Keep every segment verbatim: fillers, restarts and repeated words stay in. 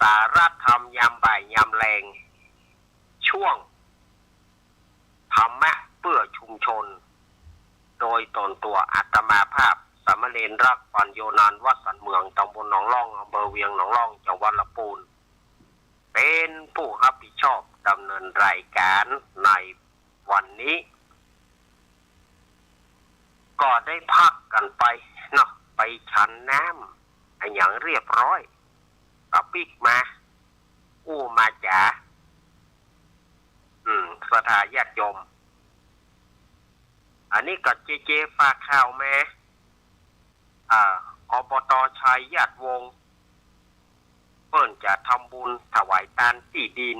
สาระธรรมยามบ่ายยามแลง ช่วงธรรมะเพื่อชุมชน โดยตนตั๋วอาตมาภาพ สามเณรรัก ปัญโญ นานวสันต์เมือง ตำบลหนองล่อง อำเภอเวียงหนองล่อง จังหวัดลำพูน เป๋นผู้ฮับผิดชอบดำเนินรายก๋านในวันนี้ ก็ได้พักกั๋นไปเนาะ ไปฉันน้ำอะหยังเรียบร้อย ก็ปิ๊กมา อู้มาจ๋า อืม ศรัทธาญาติโยม อันนี้ก็เจเจฝากข่าวมา อ่า อบต.ชัยญาติวงศ์ เปิ้นจะทำบุญถวายตานตี้ดิน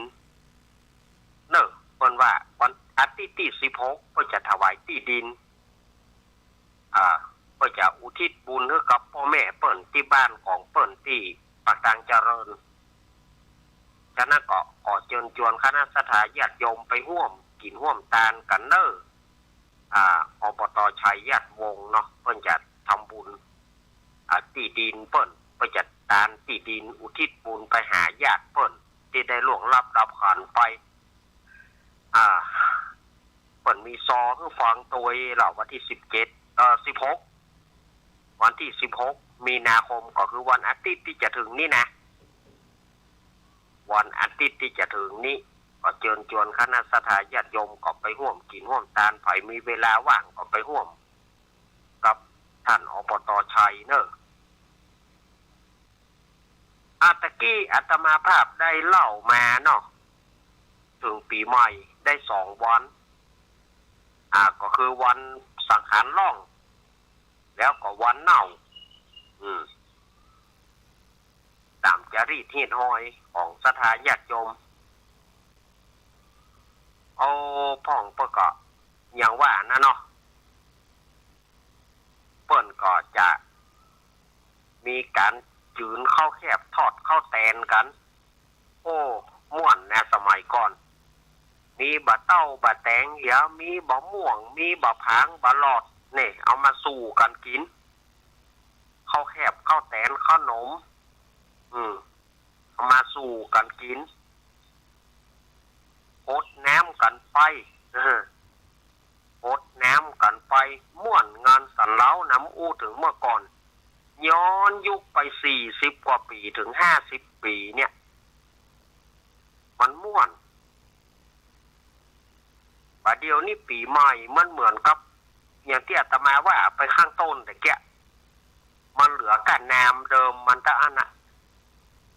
เน่อ เปิ้นว่าวันอาทิตย์ตี้สิบหก เปิ้นจะถวายตี้ดิน อ่า เปิ้นจะอุทิศบุญหื้อกับป้อแม่เปิ้นตี้บ้านของเปิ้นตี้ปากตางเจริญ ฉะนั้นก็ขอเจิญจวนคณะศรัทธาญาติโยมไปฮ่วมกิ๋นฮ่วมตานกั๋นเน่อ อ่า อบต.ชัยญาติวงศ์เนาะ เปิ้นจะทำบุญ อ่า ตี้ดินเปิ้น เปิ้นจะตานตี้ดินอุทิศบุญไปหาญาติเปิ้นตี้ได้ล่วงลับดับขันธ์ไป อ่า เปิ้นมีซอหื้อฟังตวยละ วันตี้สิบเจ็ด เอ่อ สิบหก วันตี้สิบหก มีนาคม ก็คือวันอาทิตย์ตี้จะเถิงนี้นะ วันอาทิตย์ตี้จะเถิงนี้ ก็เจิญจวนคณะศรัทธาญาติโยมก็ไปฮ่วมกิ๋นฮ่วมตาน ใผมีเวลาว่างก็ไปฮ่วมกับต้าน อบต.ชัยเน่อ อา ตะกี้อาตมาภาพได้เล่ามาเนาะ เถิงปี๋ใหม่ได้สองวัน อ่า ก็คือวันสังขารล่อง แล้วก็วันเน่า อืม ต๋ามจารีตฮีตฮอยของศรัทธาญาติโยม เอาพ่องเปิ้นก็อย่างว่านะเนาะ เปิ้นก็จะมีก๋านจืนข้าวแคบทอดข้าวแตนกั๋น โอ้ ม่วนนะสมัยก่อน มีบ่าเต้าบ่าแตงเหีย มีบ่าม่วง มีบ่าผาง บ่าหลอด เนี่ย เอามาสู่กั๋นกิ๋น ข้าวแคบข้าวแตนข้าวหนม อืม เอามาสู่กั๋นกิ๋น ฮดน้ำกั๋นไป เออ ฮดน้ำกั๋นไป ม่วนงานสันเล้านะ อู้เถิงเมื่อก่อน ย้อนยุคไปสี่สิบกว่าปี๋เถิงห้าสิบปี๋เนี่ย มันม่วน บ่าเดี่ยวนี้ปี๋ใหม่มันเหมือนกับ อย่างตี้อาตมาว่าไปข้างต้นตะเกียะ มันเหลือก้านนามเดิมมันเต้าอั้นนะ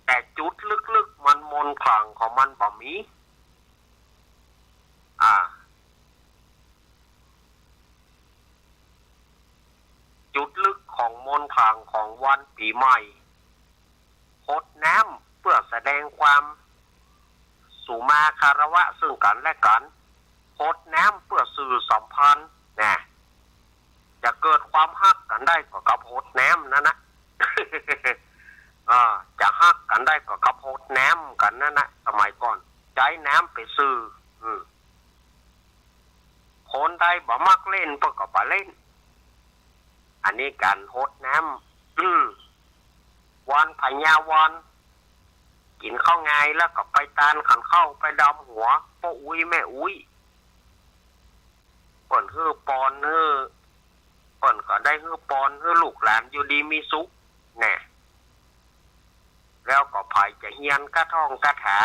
แต่จุดลึกๆ มันมนต์ขลังของมันบ่มี อ่า จุดลึกของมนต์ขลังของวันปี๋ใหม่ ฮดน้ำเปื้อแสดงความสุมาคารวะซึ่งกั๋นและกั๋น ฮดน้ำเปื้อสื่อสัมพันธ์ นะ จะเกิดความฮักกั๋นได้ก็กับฮดน้ำนั้นนะ อ่า จะฮักกั๋นได้ก็กับฮดน้ำกั๋นนั้นนะ สมัยก่อน ใจ๊น้ำเป๋นสื่อ อืม คนใดบ่มักเล่นเปิ้นก็บ่เล่น อันนี้ก๋านฮดน้ำ อืม วันพญาวัน กิ๋นข้าวงายแล้วก็ไปตานขันข้าว ไปดำหัวป้ออุ๊ยแม่อุ๊ย เปิ้นหื้อปอนหื้อ เปิ้นก็ได้หื้อปอนหื้อลูกหลานอยู่ดีมีสุข แน่ แล้วก็ใผจะเฮียนกาท่องกาถา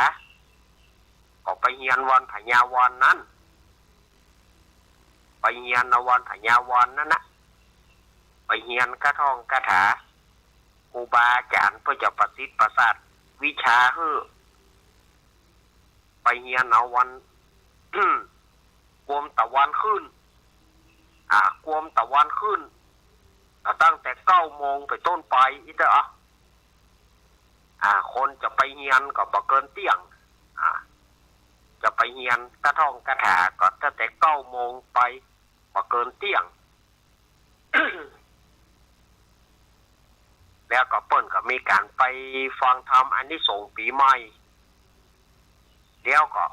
ก็ไปเฮียนวันพญาวันนั้น ไปเฮียนเอาวันพญาวันนั้นนะ ไปเฮียนกาท่องกาถา ครูบาอาจ๋ารย์เปิ้นจะประสิทธิ์ประสาทวิชาหื้อ ไปเฮียนเอาวัน กวมตะวันขึ้น อ่า กวมตะวันขึ้น อ่า ตั้งแต่เก้าโมงเป๋นต้นไป อี้เต๊อะ อ่า คนจะไปเฮียนก็บ่เกินเตี้ยง อ่า จะไปเฮียนกาท่องกาถาก็ตั้งแต่เก้าโมงไป บ่เกินเตี้ยง แล้วก็เปิ้นก็มีก๋านไปฟังธรรมอานิสงส์ปี๋ใหม่ แล้วก็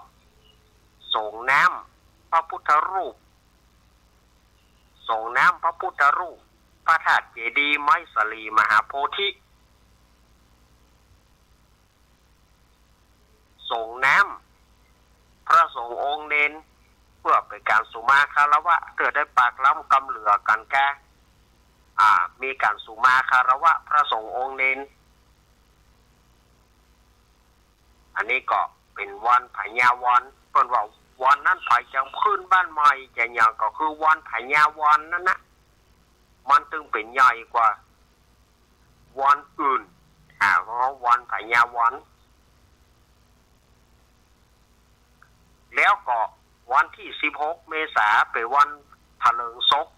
สรงน้ำพระพุทธรูป สรงน้ำพระพุทธรูป พระธาตุเจดีย์ไม้สาลีมหาโพธิ สงน้ำ พระสงฆ์องค์เณร เปื้อเป๋นก๋านสุมาคารวะ เตื้อได้ปากล้ำกำเหลือกั๋นแก่ อ่า มีก๋านสุมาคารวะพระสงฆ์องค์เณร อันนี้ก็เป๋นวันพญาวอน เปิ้นว่าวันนั้นใผจะขึ้นบ้านใหม่จะหยังก็คือวันพญาวอนนั้นนะ มันตึงเป๋นใหญ่กว่าวันอื่น อ่า เพราะว่าวันพญาวอน แล้วก็วันตี้สิบหกเมษาเป๋นวันถลิงศก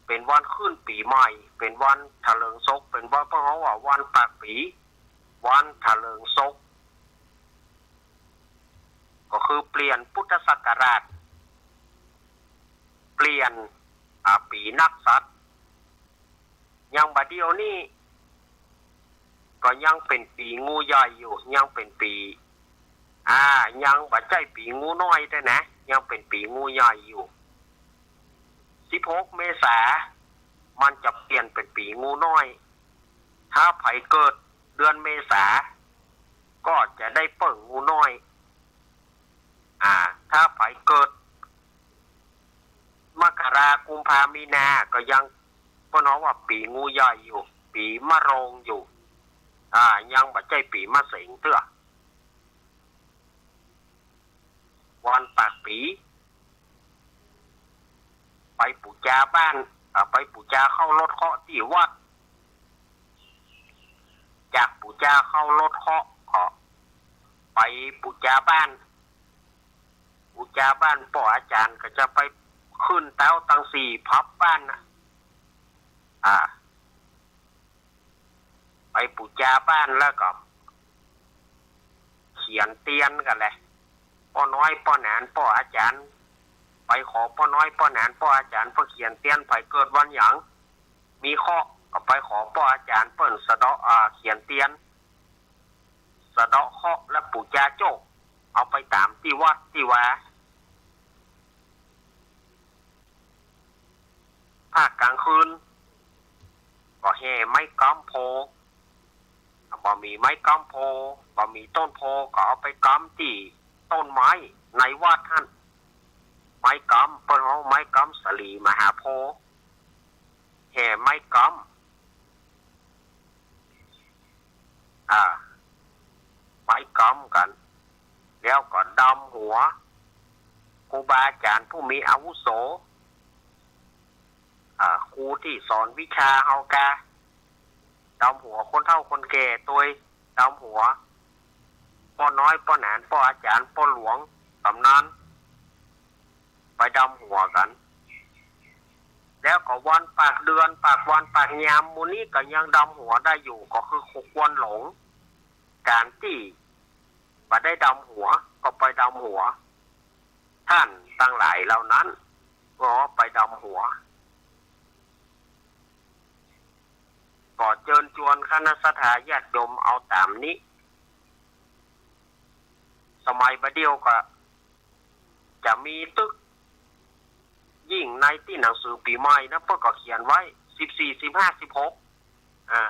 เป๋นวันขึ้นปี๋ใหม่ เป๋นวันถลิงศก เป๋นวัน เปิ้นฮ้องว่าวันปากปี๋ วันถลิงศก ก็คือเปลี่ยนพุทธศักราช เปลี่ยน อ่า ปี๋นักษัตริย์ อย่างบ่าเดี่ยวนี้ ก็ยังเป๋นปี๋งูใหญ่อยู่ ยังเป๋นปี๋ อ่า ยังบ่ใจ้ปี๋งูน้อยแต๊นะ ยังเป๋นปี๋งูใหญ่อยู่ สิบหกเมษา มันจะเปลี่ยนเป๋นปี๋งูน้อย ถ้าใผเกิดเดือนเมษา ก็จะได้เปิ้งงูน้อย อ่า ถ้าใผเกิด มกรา กุมภา มีนา ก็ยัง เปิ้นฮ้องว่าปี๋งูใหญ่อยู่ ปี๋มะโรงอยู่ อ่า ยังบ่ใจ้ปี๋มะเสงเตื้อ วันปากปี๋ ไปปู๋จาบ้าน อ่า ไปปู๋จาเข้ารถเคราะห์ตี้วัด จากปู๋จาเข้ารถเคราะห์ก็ไปปู๋จาบ้าน ปู๋จาบ้านป้ออาจ๋ารย์ก็จะไปขึ้นเต๊าตังสี่พับบ้านนะ อ่า ไปปู๋จาบ้านแล้วก็เขียนเตียนกั๋นแหละ ป้อน้อยป้อหนานป้ออาจ๋ารย์ ไปขอป้อน้อยป้อหนานป้ออาจ๋ารย์ เปิ้นเขียนเตียน ใผเกิดวันหยัง มีเคราะห์ก็ไปขอป้ออาจ๋ารย์เปิ้นสะเดาะ อ่า เขียนเตียน สะเดาะเคราะห์และปู๋จาโจ้ เอาไปต๋ามตี้วัดตี้วา ภาคก๋างคืน ก็แห่ไม้ก๊ำโพธิ์ บ่มีไม้ก๊ำโพธิ์ บ่มีต้นโพธิ์ ก็เอาไปก๊ำตี้ต้นไม้ในวัดหั้น ไม้ก๊ำ เปิ้นฮ้องไม้ก๊ำสะหลีมหาโพธิ์ แห่ไม้ก๊ำ อ่า ไม้ก๊ำกั๋น แล้วก็ดำหัว ครูบาอาจ๋ารย์ผู้มีอาวุโส อ่า ครูตี้สอนวิชาเฮากา ดำหัวคนเฒ่าคนแก่ตวย ดำหัวป้อน้อยป้อหนานป้ออาจ๋ารย์ป้อหลวงกำนัน ไปดำหัวกั๋น แล้วก็วันปากเดือน ปากวันปากยาม หมู่นี้ก็ยังดำหัวได้อยู่ ก็คือครูควนหลง ก๋านตี้บ่ได้ดำหัวก็ไปดำหัว ต้านตังหลายเหล่านั้นก็ไปดำหัว ก็เจิญจวนคณะศรัทธาญาติโยมเอาต๋ามนี้ สมัยบ่าเดี่ยวก็จะมีตึก ยิ่งในตี้หนังสือปี๋ใหม่นะ เปิ้นก็เขียนไว้ สิบสี่ สิบห้า สิบหก อ่า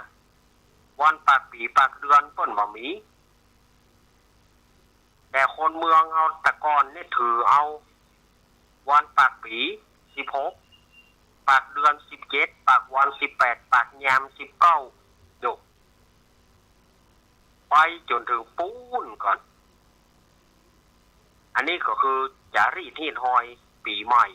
วันปากปี๋ปากเดือนเปิ้นบ่มี แต่คนเมืองเฮาแต่ก่อนนี่ถือเอาวันปากปี๋ สิบหก ปากเดือน สิบเจ็ด ปากวัน สิบแปด ปากยาม สิบเก้า อยู่ ไปจ๋นเถิงปู๊นก่อน อันนี้ก็คือจ๋ารีตฮีตฮอยปี๋ใหม่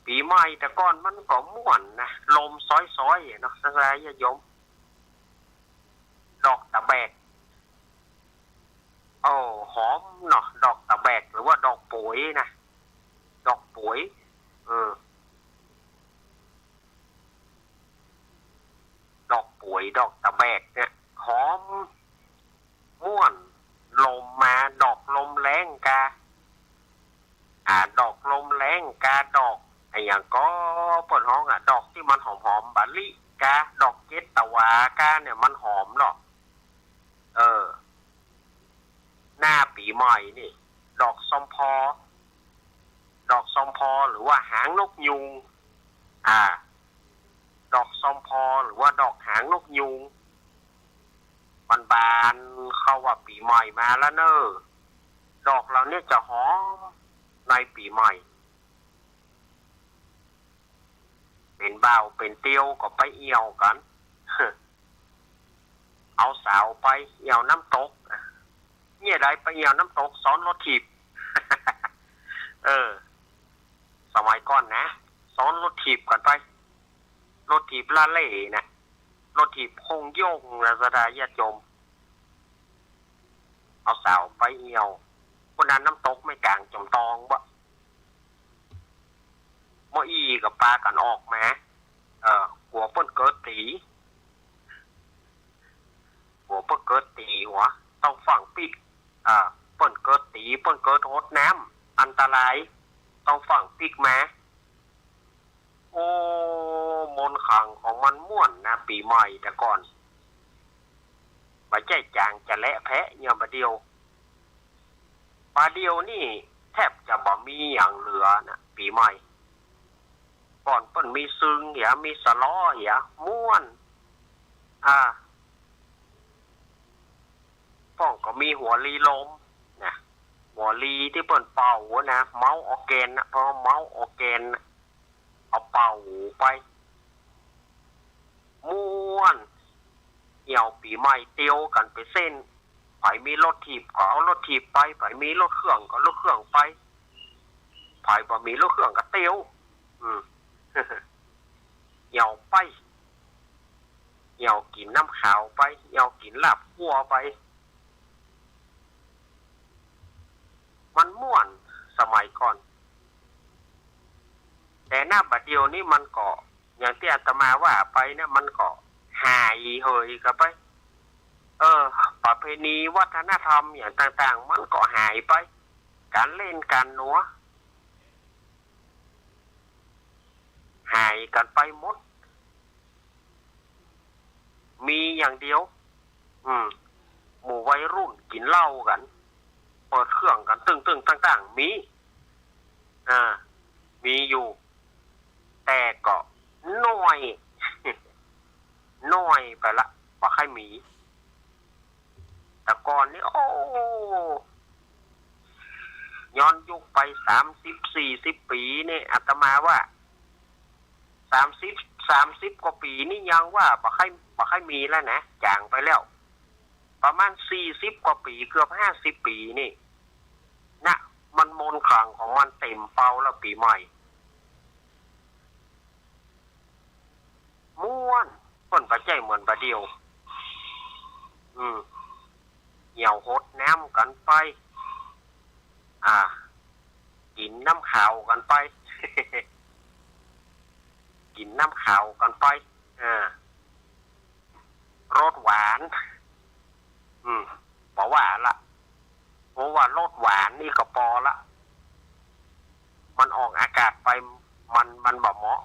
ปี๋ใหม่แต่ก่อนมันก็ม่วนนะ ลมซอยๆ เนาะ ศรัทธาญาติโยม ดอกตะแบก โอ้ หอมเนาะ ดอกตะแบก หรือว่าดอกโป๋ยนะ ดอกโป๋ย เออ ดอกโป๋ย ดอกตะแบกเนี่ย หอม ม่วน ลมมา ดอกลมแล้งกา อ่า ดอกลมแล้งกา ดอกอะหยังก็เปิ้นฮ้องอะ ดอกตี้มันหอมๆ บ่าลิกา ดอกเจตวากาเนี่ย มันหอมเนาะ เออ หน้าปี๋ใหม่นี่ ดอกซอมพอ ดอกซอมพอ หรือว่าหางนกยูง อ่า ดอกซอมพอ หรือว่า นกยูง บานๆ เขาว่าปี๋ใหม่มาแล้วเน่อ ดอกเหล่านี้จะหอมในปี๋ใหม่ เป๋นบ่าวเป๋นเตียวก็ไปเอี่ยวกั๋น เอาสาวไปเอี่ยวน้ำตก เนี่ยได้ไปเอี่ยวน้ำตกซ้อนรถถีบ เออ สมัยก่อนนะ ซ้อนรถถีบกั๋นไป รถถีบลาเล่นะ รถถีบโค้งโย่งนะ ศรัทธาญาติโยม เอาสาวไปเอี่ยว คนนั้นน้ำตกแม่ก๋างจอมตองบ่ เมื่ออี้ก็ปากั๋นออกมา เออ กั๋วเปิ้นเกิดตี๋ กั๋วเปิ้นเกิดตี๋หัว ต้องฟั่งปิ๊ก อ่า เปิ้นเกิดตี๋ เปิ้นเกิดหดน้ำ อันตราย ต้องฟั่งปิ๊กมา โอ้ มนต์ขลังของมันม่วนนะ ปี๋ใหม่แต่ก่อน บ่ใจ้จ๋างจะแหละแพะอย่างบ่าเดี่ยว บ่าเดี่ยวนี่แทบจะบ่มีหยังเหลือนะ ปี๋ใหม่ ก่อนเปิ้นมีซึงเหีย มีสะล้อเหีย ม่วน อ่า ป้องก็มีหัวลีลมนะ หัวลีตี้เปิ้นเป่านะ เมาออร์แกนนะ เพราะว่าเมาออร์แกนนะ เอาเป่าไป ม่วน เอี่ยวปี๋ใหม่เตียวกั๋นไปเส้น ใผมีรถถีบก็เอารถถีบไป ใผมีรถเครื่องก็รถเครื่องไป ใผบ่มีรถเครื่องก็เตียว อืม เอี่ยวไป เอี่ยวกิ๋นน้ำขาวไป เอี่ยวกิ๋นลาบคั่วไป มันม่วนสมัยก่อน แต่ณบ่าเดี่ยวนี้มันก็ อย่างตี้อาตมาว่าไปนะ มันก็หายเหยกั๋นไป เออ ประเพณีวัฒนธรรมอย่างต่างๆ มันก็หายไป ก๋านเล่นก๋านหนัว หายกั๋นไปหมด มีอย่างเดียว อืม หมู่วัยรุ่นกิ๋นเหล้ากั๋น เปิดเครื่องกั๋นตึ้งๆ ตั้งๆ มี อ่า มีอยู่ แต่ก็น้อย น้อยไปละ บ่ใค่มี แต่ก่อนนี่ โอ้ ย้อนยุคไปสามสิบสี่สิบปี๋นี่ อาตมาว่า สามสิบ สามสิบกว่าปี๋นี่ยังว่าบ่ใค่ บ่ใค่มีแล้วนะ จ๋างไปแล้ว ประมาณสี่สิบกว่าปี๋ เกือบห้าสิบปี๋นี่นะ มันมนต์ขลังของมันเต็มเป๋าแล้ว ปี๋ใหม่ ม่วน เปิ้นบ่ใจ้เหมือนบ่าเดี่ยว อืม เอี่ยวหดน้ำกั๋นไป อ่า กิ๋นน้ำขาวกั๋นไป กิ๋นน้ำขาวกั๋นไป อ่า รสหวาน อืม บ่ว่าละ เพราะว่ารสหวานนี่ก็ปอละ มันออกอากาศไป มัน มันบ่เหมาะ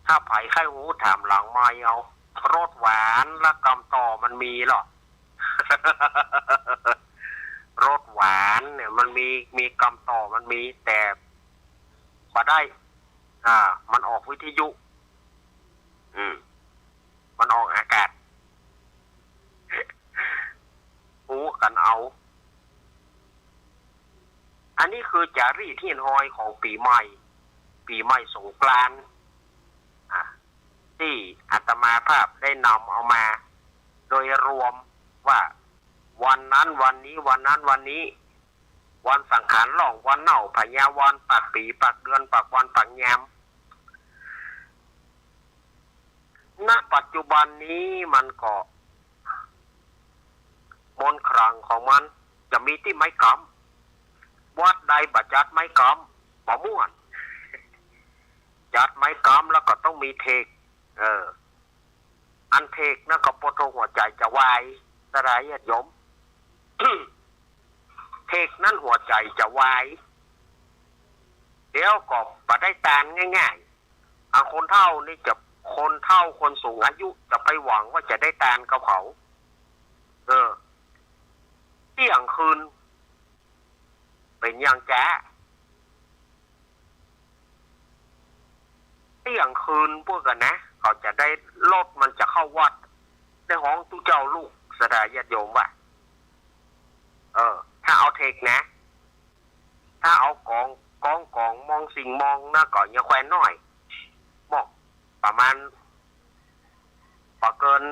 ถ้าใผใค่ฮู้ถามหลังไมค์เอา รสหวานและกำต่อมันมีเหรอ รสหวานเนี่ยมันมี มีกำต่อมันมี แต่บ่ได้ อ่า มันออกวิทยุ อืม มันออกอากาศ ฮู้กั๋นเอา อันนี้คือจ๋ารีตเฮี้ยนฮอยของปี๋ใหม่ ปี๋ใหม่สงกรานต์ อ่า ตี้อาตมาภาพได้นำเอามา โดยรวมว่า วันนั้นวันนี้ วันนั้นวันนี้ วันสังขารล่อง วันเน่าพญา วันปากปี๋ ปากเดือน ปากวัน ปากยาม ณ ปัจจุบันนี้มันก็ มนต์ขลังของมันจะมีตี้ไม้กำ วัดใดบ่จัดไม้กำ บ่ม่วน จัดไม้กำแล้วก็ต้องมีเทศน์ เออ อันเทศน์นั้นก็ปวดหัวใจ๋จะวาย ศรัทธาญาติโยม เทศน์นั้นหัวใจ๋จะวาย เดี๋ยวก็บ่ได้ตานง่ายๆ อันคนเฒ่านี่จะ คนเฒ่าคนสูงอายุจะไปหวังว่าจะได้ตานกับเขา เออ เตี้ยงคืน เป๋นอย่างจ๊ะ เตี้ยงคืนพวกกั๋นนะ เขาจะได้ รถมันจะเข้าวัด ได้ฮ้องตุ๊เจ้าลูก ศรัทธาญาติโยมว่า เออ ถ้าเอาเทคนะ ถ้าเอาก๋อง ก๋อง ก๋องมองสิ่งมองนะ ก็ยังแควนน้อย มองประมาณ บ่เกิน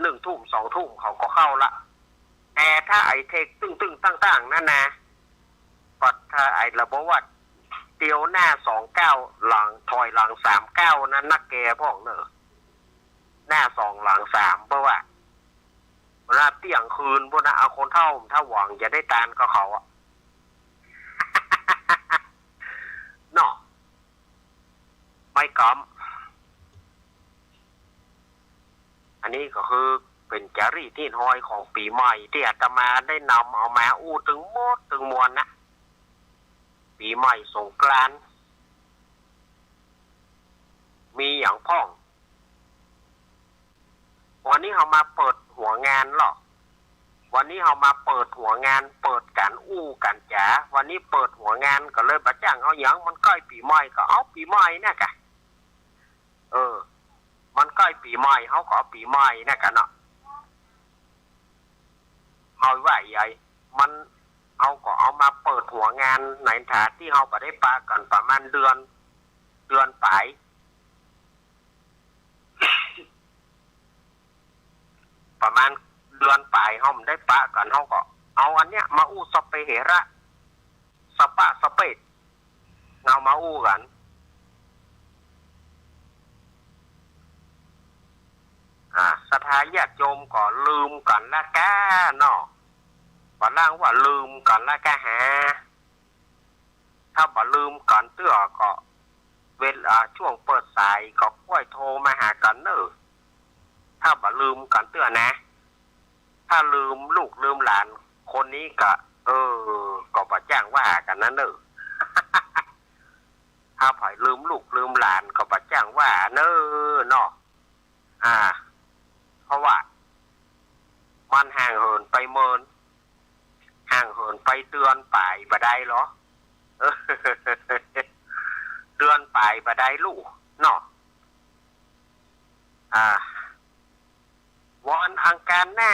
หนึ่งทุ่ม สองทุ่มเขาก็เข้าละ แต่ถ้าไอ้เทคตึ้งๆ ตั้งๆ นั่นนะ ก็ถ้าไอ้ระบบว่าเตียวหน้าสองก้าว หลัง ถอยหลังสามก้าวนั้น นักแก่พ่องเน่อ หน้าสองหลังสาม เพราะว่าเวลาเตี้ยงคืนพุ้นนะ เอาคนเฒ่า ถ้าหวังจะได้ตานกับเขาอะ เนาะ ไม่กำ อันนี้ก็คือเป๋นจารีตฮิตฮอยของปี๋ใหม่ตี้อาตมาได้นำเอามาอู้ตึงหมดตึงมวลนะ ปี๋ใหม่สงกรานต์ มีหยังพ่อง วันนี้เฮามาเปิดหัวงานลอ วันนี้เฮามาเปิดหัวงาน เปิดก๋านอู้ก๋านจ๋า วันนี้เปิดหัวงานก็เลยบ่จ้างเอาหยัง มันใก้ปี๋ใหม่ก็เอาปี๋ใหม่นะกะ เออ มันใก้ปี๋ใหม่ เฮาก็เอาปี๋ใหม่นะกะเนาะ เฮาว่าใหญ่ มัน เฮาก็เอามาเปิดหัวงานในฐานะตี้เฮาบ่ได้ปะกั๋นประมาณเดือน เดือนป๋าย ประมาณเดือนป๋าย เฮาบ่ได้ปะกั๋น เฮาก็เอาอันเนี้ยมาอู้สะเปะเฮระ สะปะสะเปะ เอามาอู้กั๋น อ่า ศรัทธาญาติโยมก็ลืมกั๋นละก้าเนาะ บ่ล่างว่าลืมกั๋นละก้าหา ถ้าบ่ลืมกั๋นเตื้อก็ เวลา อ่า ช่วงเปิดสายก็ค่อยโทรมาหากั๋นเน่อ ถ้าบ่ลืมกั๋นเตื้อนะ ถ้าลืมลูกลืมหลานคนนี้ก็ เออ ก็บ่จ้างว่ากั๋นนะเน่อ ถ้าใผลืมลูกลืมหลานก็บ่จ้างว่าเน่อเนาะ อ่า เพราะว่ามันห่างเหินไปเมิน ห่างเหินไปเดือนป๋ายบ่ได้ลอ เดือนป๋ายบ่ได้ลู่เนาะ อ่า วันอังคารหน้า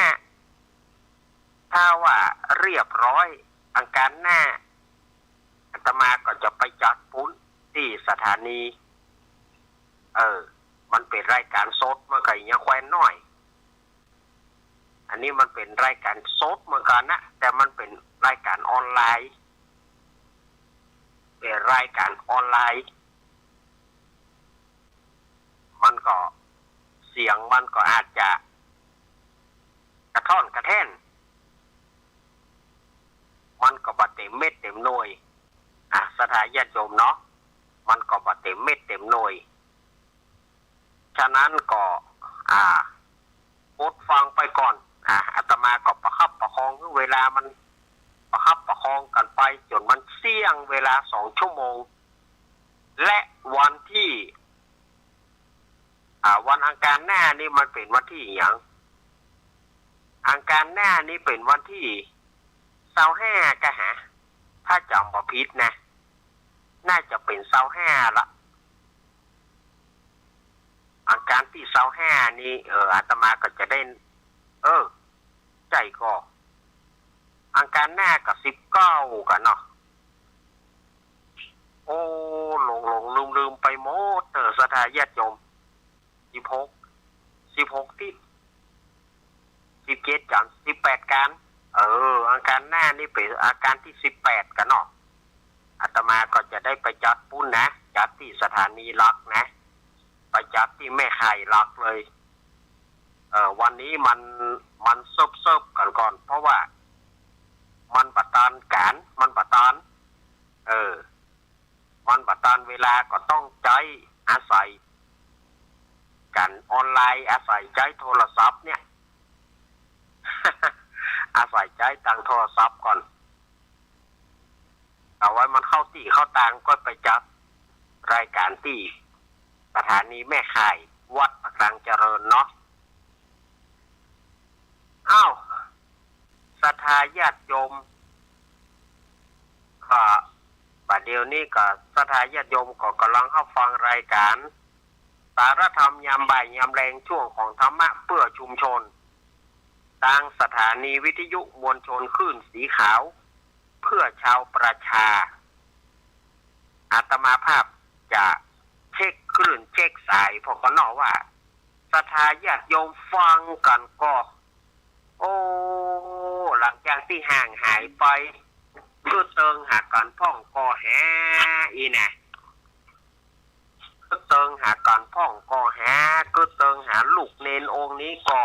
ถ้าว่าเรียบร้อย อังคารหน้า อาตมาก็จะไปจัดปุ้นตี้สถานี เออ มันเป๋นรายก๋านสด มันก็ยังแควนน้อย อันนี้มันเป๋นรายก๋านสดเหมือนกั๋นนะ แต่มันเป๋นรายก๋านออนไลน์ เป๋นรายก๋านออนไลน์ มันก็ เสียงมันก็อาจจะกระท่อนกระแท่น มันก็บ่เต๋มเม็ดเต๋มหน่วย อ่ะ ศรัทธาญาติโยมเนาะ มันก็บ่เต๋มเม็ดเต๋มหน่วย ฉะนั้นก็ อ่า อดฟังไปก่อน อ่า อาตมาก็ประคับประคอง เวลามันประคับประคองกั๋นไปจ๋นมันเสี้ยงเวลาสองชั่วโมง และวันตี้ อ่า วันอังคารหน้านี่มันเป๋นวันตี้หยัง อังคารหน้านี่เป๋นวันตี้ซาวห้าก่ะฮะ ถ้าจ๋ำบ่ผิดนะ น่าจะเป๋นซาวห้าละ อังคารตี้ซาวห้านี่ เออ อาตมาก็จะได้ เออ ใจ้ก่อ อังคารหน้าก็สิบเก้าก่ะเนาะ โอ้ หลงๆ ลืมๆ ไปหมดเน่อ ศรัทธาญาติโยม สิบหก สิบหกตี้ สิบเจ็ดจ๋ำ สิบแปดก๋าน เออ อังคารหน้านี่เป๋นอังคารตี้สิบแปดก่ะเนาะ อาตมาก็จะได้ไปจัดปุ้นนะ จัดตี้สถานีหลักนะ ไปจัดตี้แม่ข่ายหลักเลย เออ วันนี้มัน มันเซิบๆ กั๋นก่อน เพราะว่ามันบ่ตันก๋าน มันบ่ตัน เออ มันบ่ตันเวลา ก็ต้องใจ๊อาศัยก๋านออนไลน์ อาศัยใจ๊โทรศัพท์เนี่ย อาศัยใจ๊ตางโทรศัพท์ก่อน เอาไว้มันเข้าตี้เข้าตางก็ไปจัดรายก๋านตี้สถานีแม่ข่าย วัดปากกลางเจริญเนาะ อ้าว ศรัทธาญาติโยม ก็ บ่าเดี่ยวนี้ก็ศรัทธาญาติโยมก็ก่ำลังฮับฟังรายก๋าน สารธรรมยามบ่ายยามแลง ช่วงของธรรมะเพื่อชุมชน ตางสถานีวิทยุมวลชนคลื่นสีขาวเพื่อชาวประชา อาตมาภาพจะเช็คคลื่นเช็คสายพ่องก่อเนาะว่า ศรัทธาญาติโยมฟังกั๋นก่อ โอ้ หลังจากตี้ห่างหายไป กึ๊ดเติงหากั๋นพ่องก่อแห อี้นะ กึ๊ดเติงหากั๋นพ่องก่อแห กึ๊ดเติงหาลูกเณรองค์นี้ก่อ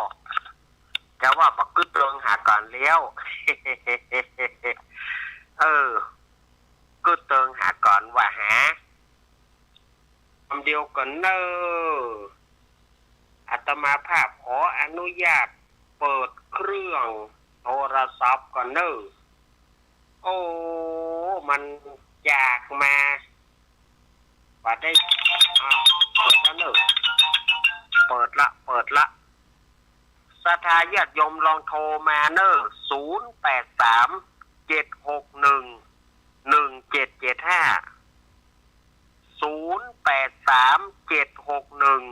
จะว่าบ่กึ๊ดเติงหากั๋นแล้ว เออ กึ๊ดเติงหากั๋นว่าแห กำเดียวกั๋นเน่อ อาตมาภาพขออนุญาตเปิดเครื่องโทรศัพท์ก่อนเน่อ โอ้ มันอยากมา บ่ได้ อ่ะ เปิดแล้วเน่อ เปิดละ เปิดละ ศรัทธาญาติโยมลองโทรมาเน่อ ศูนย์แปดสาม เจ็ดหกหนึ่ง หนึ่งเจ็ดเจ็ดห้า ศูนย์แปดสาม เจ็ดหกหนึ่ง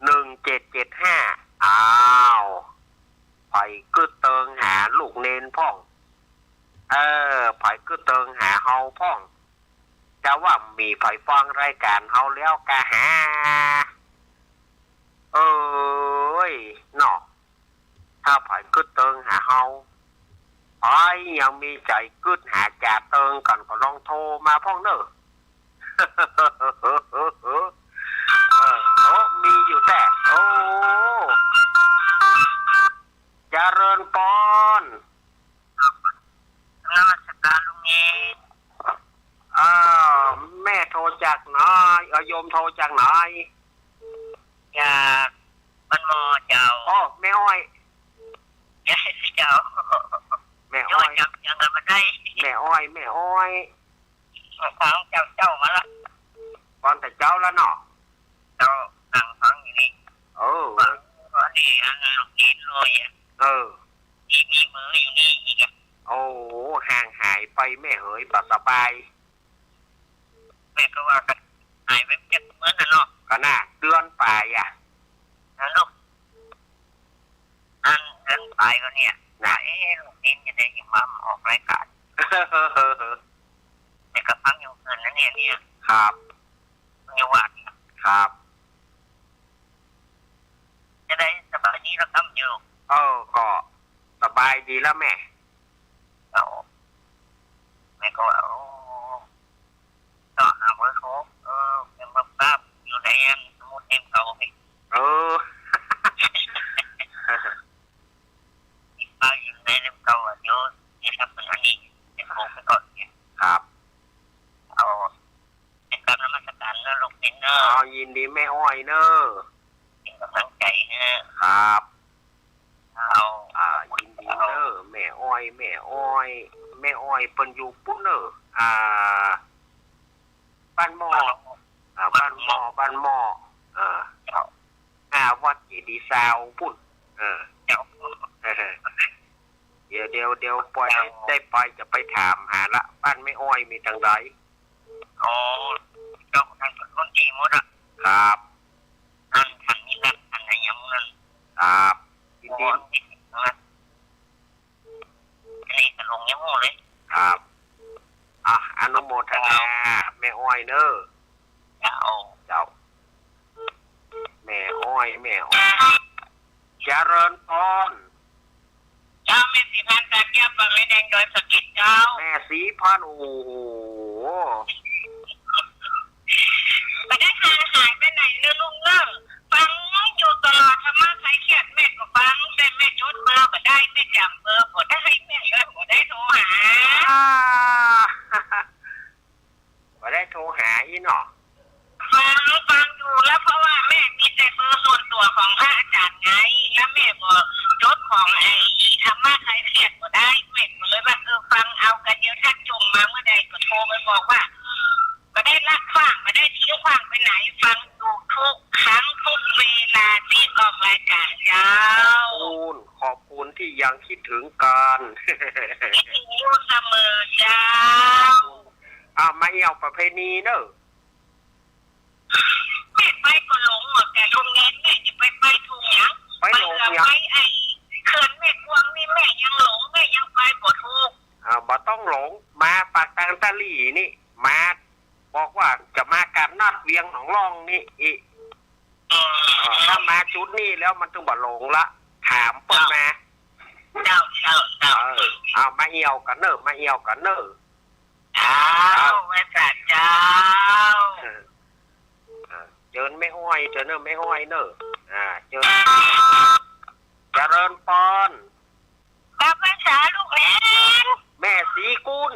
หนึ่งเจ็ดเจ็ดห้า อ้าว ใผกึ๊ดเติงหาลูกเณรพ่อง เออ ใผกึ๊ดเติงหาเฮาพ่อง จะว่ามีใผฟังรายก๋านเฮาแล้วก่าแห เอ้ย เนาะ ถ้าใผกึ๊ดเติงหาเฮา ใผยังมีใจ๋กึ๊ดหาจ่าเติงกั๋นก็ลองโทรมาพ่องเน่อ เออ โอ้ มีอยู่แต๊ โอ้ เจริญปอน นมัสก๋านลุงเณร อ่า แม่โทรจากไหน เอ่อ โยมโทรจากไหน จากบ้านหม้อเจ้า อ้อ แม่อ้อย เจ้า แม่อ้อย จำเสียงกั๋นบ่ได้ แม่อ้อย แม่อ้อย ฟังเจ้า เจ้ามาละ ฟังแต่เจ๊าแล้วเนาะ เจ้านั่งฟังอยู่นี่ เออ ฟัง อันนี้ อันนั้น ลูกเณรเลยอะ เออ มี มีเบอร์อยู่นี่อีกอะ โอ้ ห่างหายไปแม่เหย บ่สบาย แม่ก็ว่ากั๋นหายไปจักเมินน่ะเนาะ ก็น่า เดือนป๋ายอะ แล้วลูก อัน เดือนป๋ายก็เนี่ย น่ะ เอ๊ะ ลูกเณรจะได้ยินว่ามาออกรายก๋าน แต่ก็ฟังอยู่คืนนั้นเนี่ย เนี่ย ครับ อยู่วัด ครับ จะได้สบายดีแล้วครับอยู่ เออ ก็สบายดีแล้วแม่ เอา แม่ก็ว่า โอ้ ก็หาเบอร์โทร เออ เป็นแบบภาพอยู่ในอันสมุดเล่มเก่านี่ เออ ภาพอยู่ในเล่มเก่าอะ เดี๋ยว เดี๋ยวทำเป็นอันนี้ เดี๋ยวโทรไปก่อนเนี่ย ครับ เอา เป็นกราบนมัสก๋านเน่อลูกเณรเน่อ เอา ยินดีแม่อ้อยเน่อ เป็นก๋ำลังใจ๋เน่อ ครับ เอา อ่า ยินดีเน่อ แม่อ้อย แม่อ้อย แม่อ้อยเปิ้นอยู่ปุ้นเน่อ อ่า บ้านหม้อ อ่า บ้านหม้อ บ้านหม้อ อ่า เจ้า อ่า วัดเจดีย์ซาวปุ้น เออ เจ้า เดี๋ยว เดี๋ยว เดี๋ยวปอยได้ ได้ไปจะไปถามหาละ บ้านแม่อ้อยมีตางใด อ๋อ เจ้า ท่านเป็นคนดีหมดอะ ครับ อัน ท่านนี่นะ อันไหนยังนั้น ครับ ยินดี อันนี้ก็ลงยังหมดเลย ครับ อ่ะ อนุโมทนา แม่อ้อยเน่อ เจ้า เจ้า แม่อ้อย แม่อ้อย เจริญพร เจ้า แม่ศรีพันธ์ ตาเจี๊ยบ บ้านแม่แดง ดอยสะเก็ด เจ้า แม่ศรีพันธ์ โอ้โห บ่ได้ห่างหายไปไหนเลยลุงเอ้ย ฟังอยู่ตลอด ธรรมะคลายเครียดแม่ก็ฟัง แต่แม่จดเบอร์บ่ได้ แม่จ๋ำเบอร์บ่ได้ แม่เลยบ่ได้โทรหา อ่า บ่ได้โทรหาอี้เนาะ ฟัง ฟังอยู่แล้ว เพราะว่าแม่มีแต่เบอร์ส่วนตั๋วของพระอาจ๋ารย์ไง แล้วแม่บ่จดของไอ้ธรรมะคลายเครียดบ่ได้ แม่ก็เลยว่า เออ ฟังเอา กาเดียวถ้าจ่มมาเมื่อใดก็โทรไปบอกว่า บ่ได้ละขว้าง บ่ได้ทิ้งขว้างไปไหน ฟังอยู่ทุกครั้งทุกเวลาที่ออกรายการเจ้า ขอบคุณ ขอบคุณที่ยังคิดถึงกัน คิดถึงอยู่เสมอเจ้า อ่ะ มาเอี่ยวประเพณีเนอะ แม่ไปก็หลงหมด แต่โรงเรียนแม่จะไป ไปทุ่งหยัง ไปหลงหยัง ไปไอ้เขื่อนแม่ งหนองล่องนี่อีก เออ ถ้ามาจุดนี้แล้วมันตึงบ่หลงละ ถามเปิ้นมา เจ้า เจ้า เจ้า เออ เอามาเอี่ยวกั๋นเน่อ มาเอี่ยวกั๋นเน่อ เจ้า เจ้า แม่สาเจ้า เออ เออ เจิญแม่อ้อย เจิญเน่อแม่อ้อยเน่อ อ่า เจิญ เจริญปอน กับภาษาลูกหลาน แม่ศรีกุล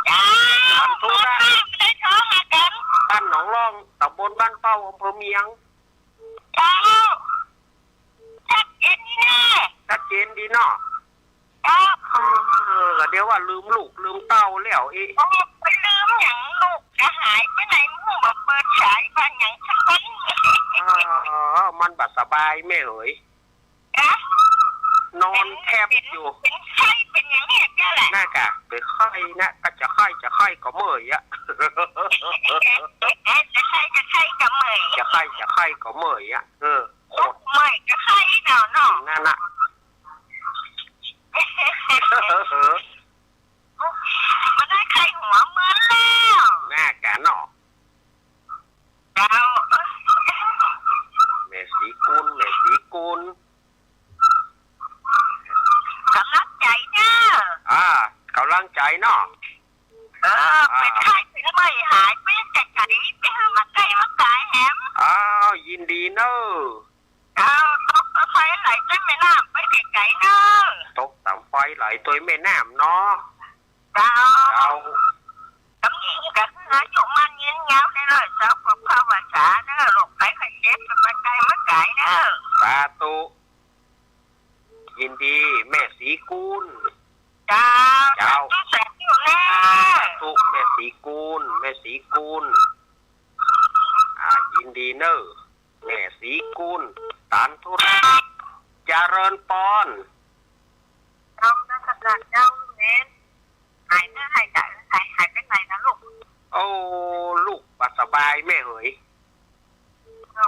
เจ้า สันทุระ บ้านท้องอากัน บ้านหนองล่อง ตำบลบ้านเป้า อำเภอเมียง เจ้า ชัดเจนดีนะ ชัดเจนดีเนาะ เจ้า เออ ก็เดี๋ยวว่าลืมลูกลืมเต้าแล้วอีก โอ้ ไปลืมหยัง ลูกจะหายไปไหน หมู่บ่เปิดสายบ้านหยังสักคน เออ มันบ่สบายแม่เหย ฮะ นอนแทบอยู่ เป็นไข้เป็นหยังเนี่ยเจ้าแหละ น่ากะ เป็นไข้นะ ก็จะไข้ จะไข้ก็เมื่อยอะ จะไข้ จะไข้ก็เมื่อย จะไข้ จะไข้ก็เมื่อยอะ เออ โคตร เมื่อยจะไข้เนาะ เนาะ นั่นน่ะ มันได้ไข้หัวเมือนแล้ว น่ากะเนาะ เจ้า แม่ศรีกุล แม่ศรีกุล ก๋ำลังใจ๋เน้อ อ่า ก๋ำลังใจ๋เนาะ เออ อ่า เป็นไข้เป็นเมื่อยหายไปจากไหน ไปหามาใก้มาก๋ายแหม อ้าว ยินดีเน้อ เจ้า ตกต๋ามไฟไหลตวยแม่น้ำไปไก๋ๆเน้อ ตกต๋ามไฟไหลตวยแม่น้ำเนาะ เจ้า เจ้า กำยินก็คืออายุมั่นยืนยาวในร้อยเศร้า กว่าภาวะสาเน้อ โรคภัยไข้เจ็บจะมาใก้มาก๋ายเน้อ สาธุ ยินดีแม่ศรีกุล เจ้า เจ้า สาธุ สาธุแม่ศรีกุล แม่ศรีกุล อ่า ยินดีเน้อ แม่ศรีกุล สาธุ เจริญปอน เจ้า นมัสก๋านเจ้า ลูกเณร หายเน้อ หายจ๋า หาย หายไปไหนนะลูก โอ้ ลูกบ่สบายแม่เหย เจ้า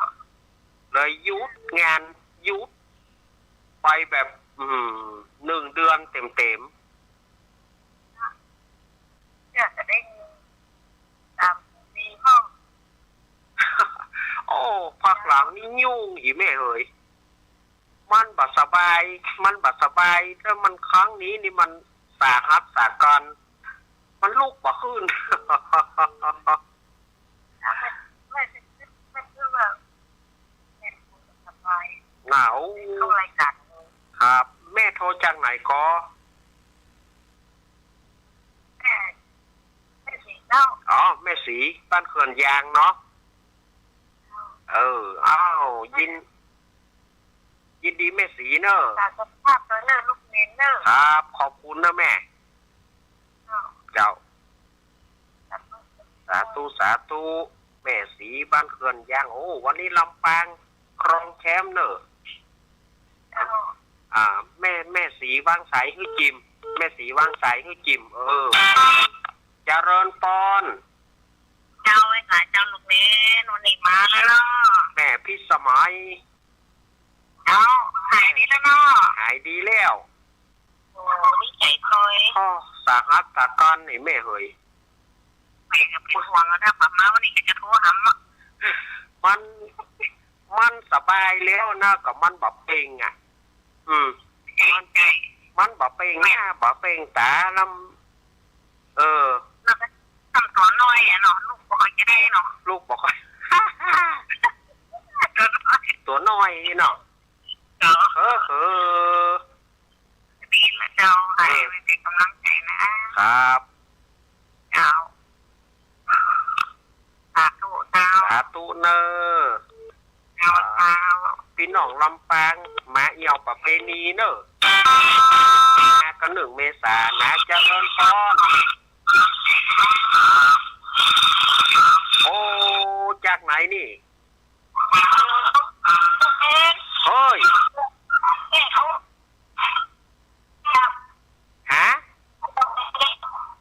เลยหยุดงาน หยุดไปแบบ อืม หนึ่งเดือนเต็มๆ เนี่ยจะได้ตามมีห้อง โอ้ พักหลังนี่ยุ่งอีแม่เหย มันบ่สบาย มันบ่สบาย แล้วมันครั้งนี้นี่มันสาหัสสากัญ มันลุกบ่ขึ้น ไม่ ไม่ ไม่ ไม่ คือว่า แม่บ่สบาย หนาว เข้ารายการเลย ครับ แม่โทรจากไหนก็ แม่ แม่ศรีเจ้า อ๋อ แม่ศรี บ้านเขื่อนยางเนาะ เออ อ้าว ยิน ยินดีแม่ศรีเนอะ รักษาสุขภาพตวยเนอะลูกเณรเนอะ ครับ ขอบคุณนะแม่ เจ้า เจ้า สาธุ สาธุ สาธุ แม่ศรีบ้านเขื่อนยาง โอ้ วันนี้ลำปางครองแชมป์เนอะ เจ้า อ่า แม่ แม่ศรีวางสายหื้อจิม แม่ศรีวางสายหื้อจิม เออ เจริญปอน เจ้า ไอ้สายเจ้าลูกเณร วันนี้มาแล้วเนาะ แม่พิสมัย เจ้า หายดีแล้วเนาะ หายดีแล้ว โอ้ ดีใจ๋ตวย อ้อ สาหัสสากัญนี่แม่เหย แม่ก็เป็นห่วงแล้วนะ ป้ามาวันนี้ก็จะโทรหาเนาะ มัน มันสบายแล้วนะ ก็มันบ่เป่งอ่ะ อืม มัน มันบ่เป่งหน้า บ่เป่งต๋า แล้ว เออ แล้วก็ทำตั๋วน้อยอะเนาะ ลุกบ่ค่อยจะได้เนาะ ลุกบ่ค่อย ตั๋วน้อย ตั๋วน้อยเนาะ เจ้า เออ เออ ดีละเจ้า ให้เป็นก๋ำลังใจ๋นะ ครับ เจ้า สาธุเจ้า สาธุเนอะ เจ้า เจ้า ปี้น้องลำปาง มาเอี่ยวประเพณีเนอะ มากั๋นหนึ่งเมษานะ เจริญปอน โอ้ จากไหนนี่ เฮ้ย ฮะ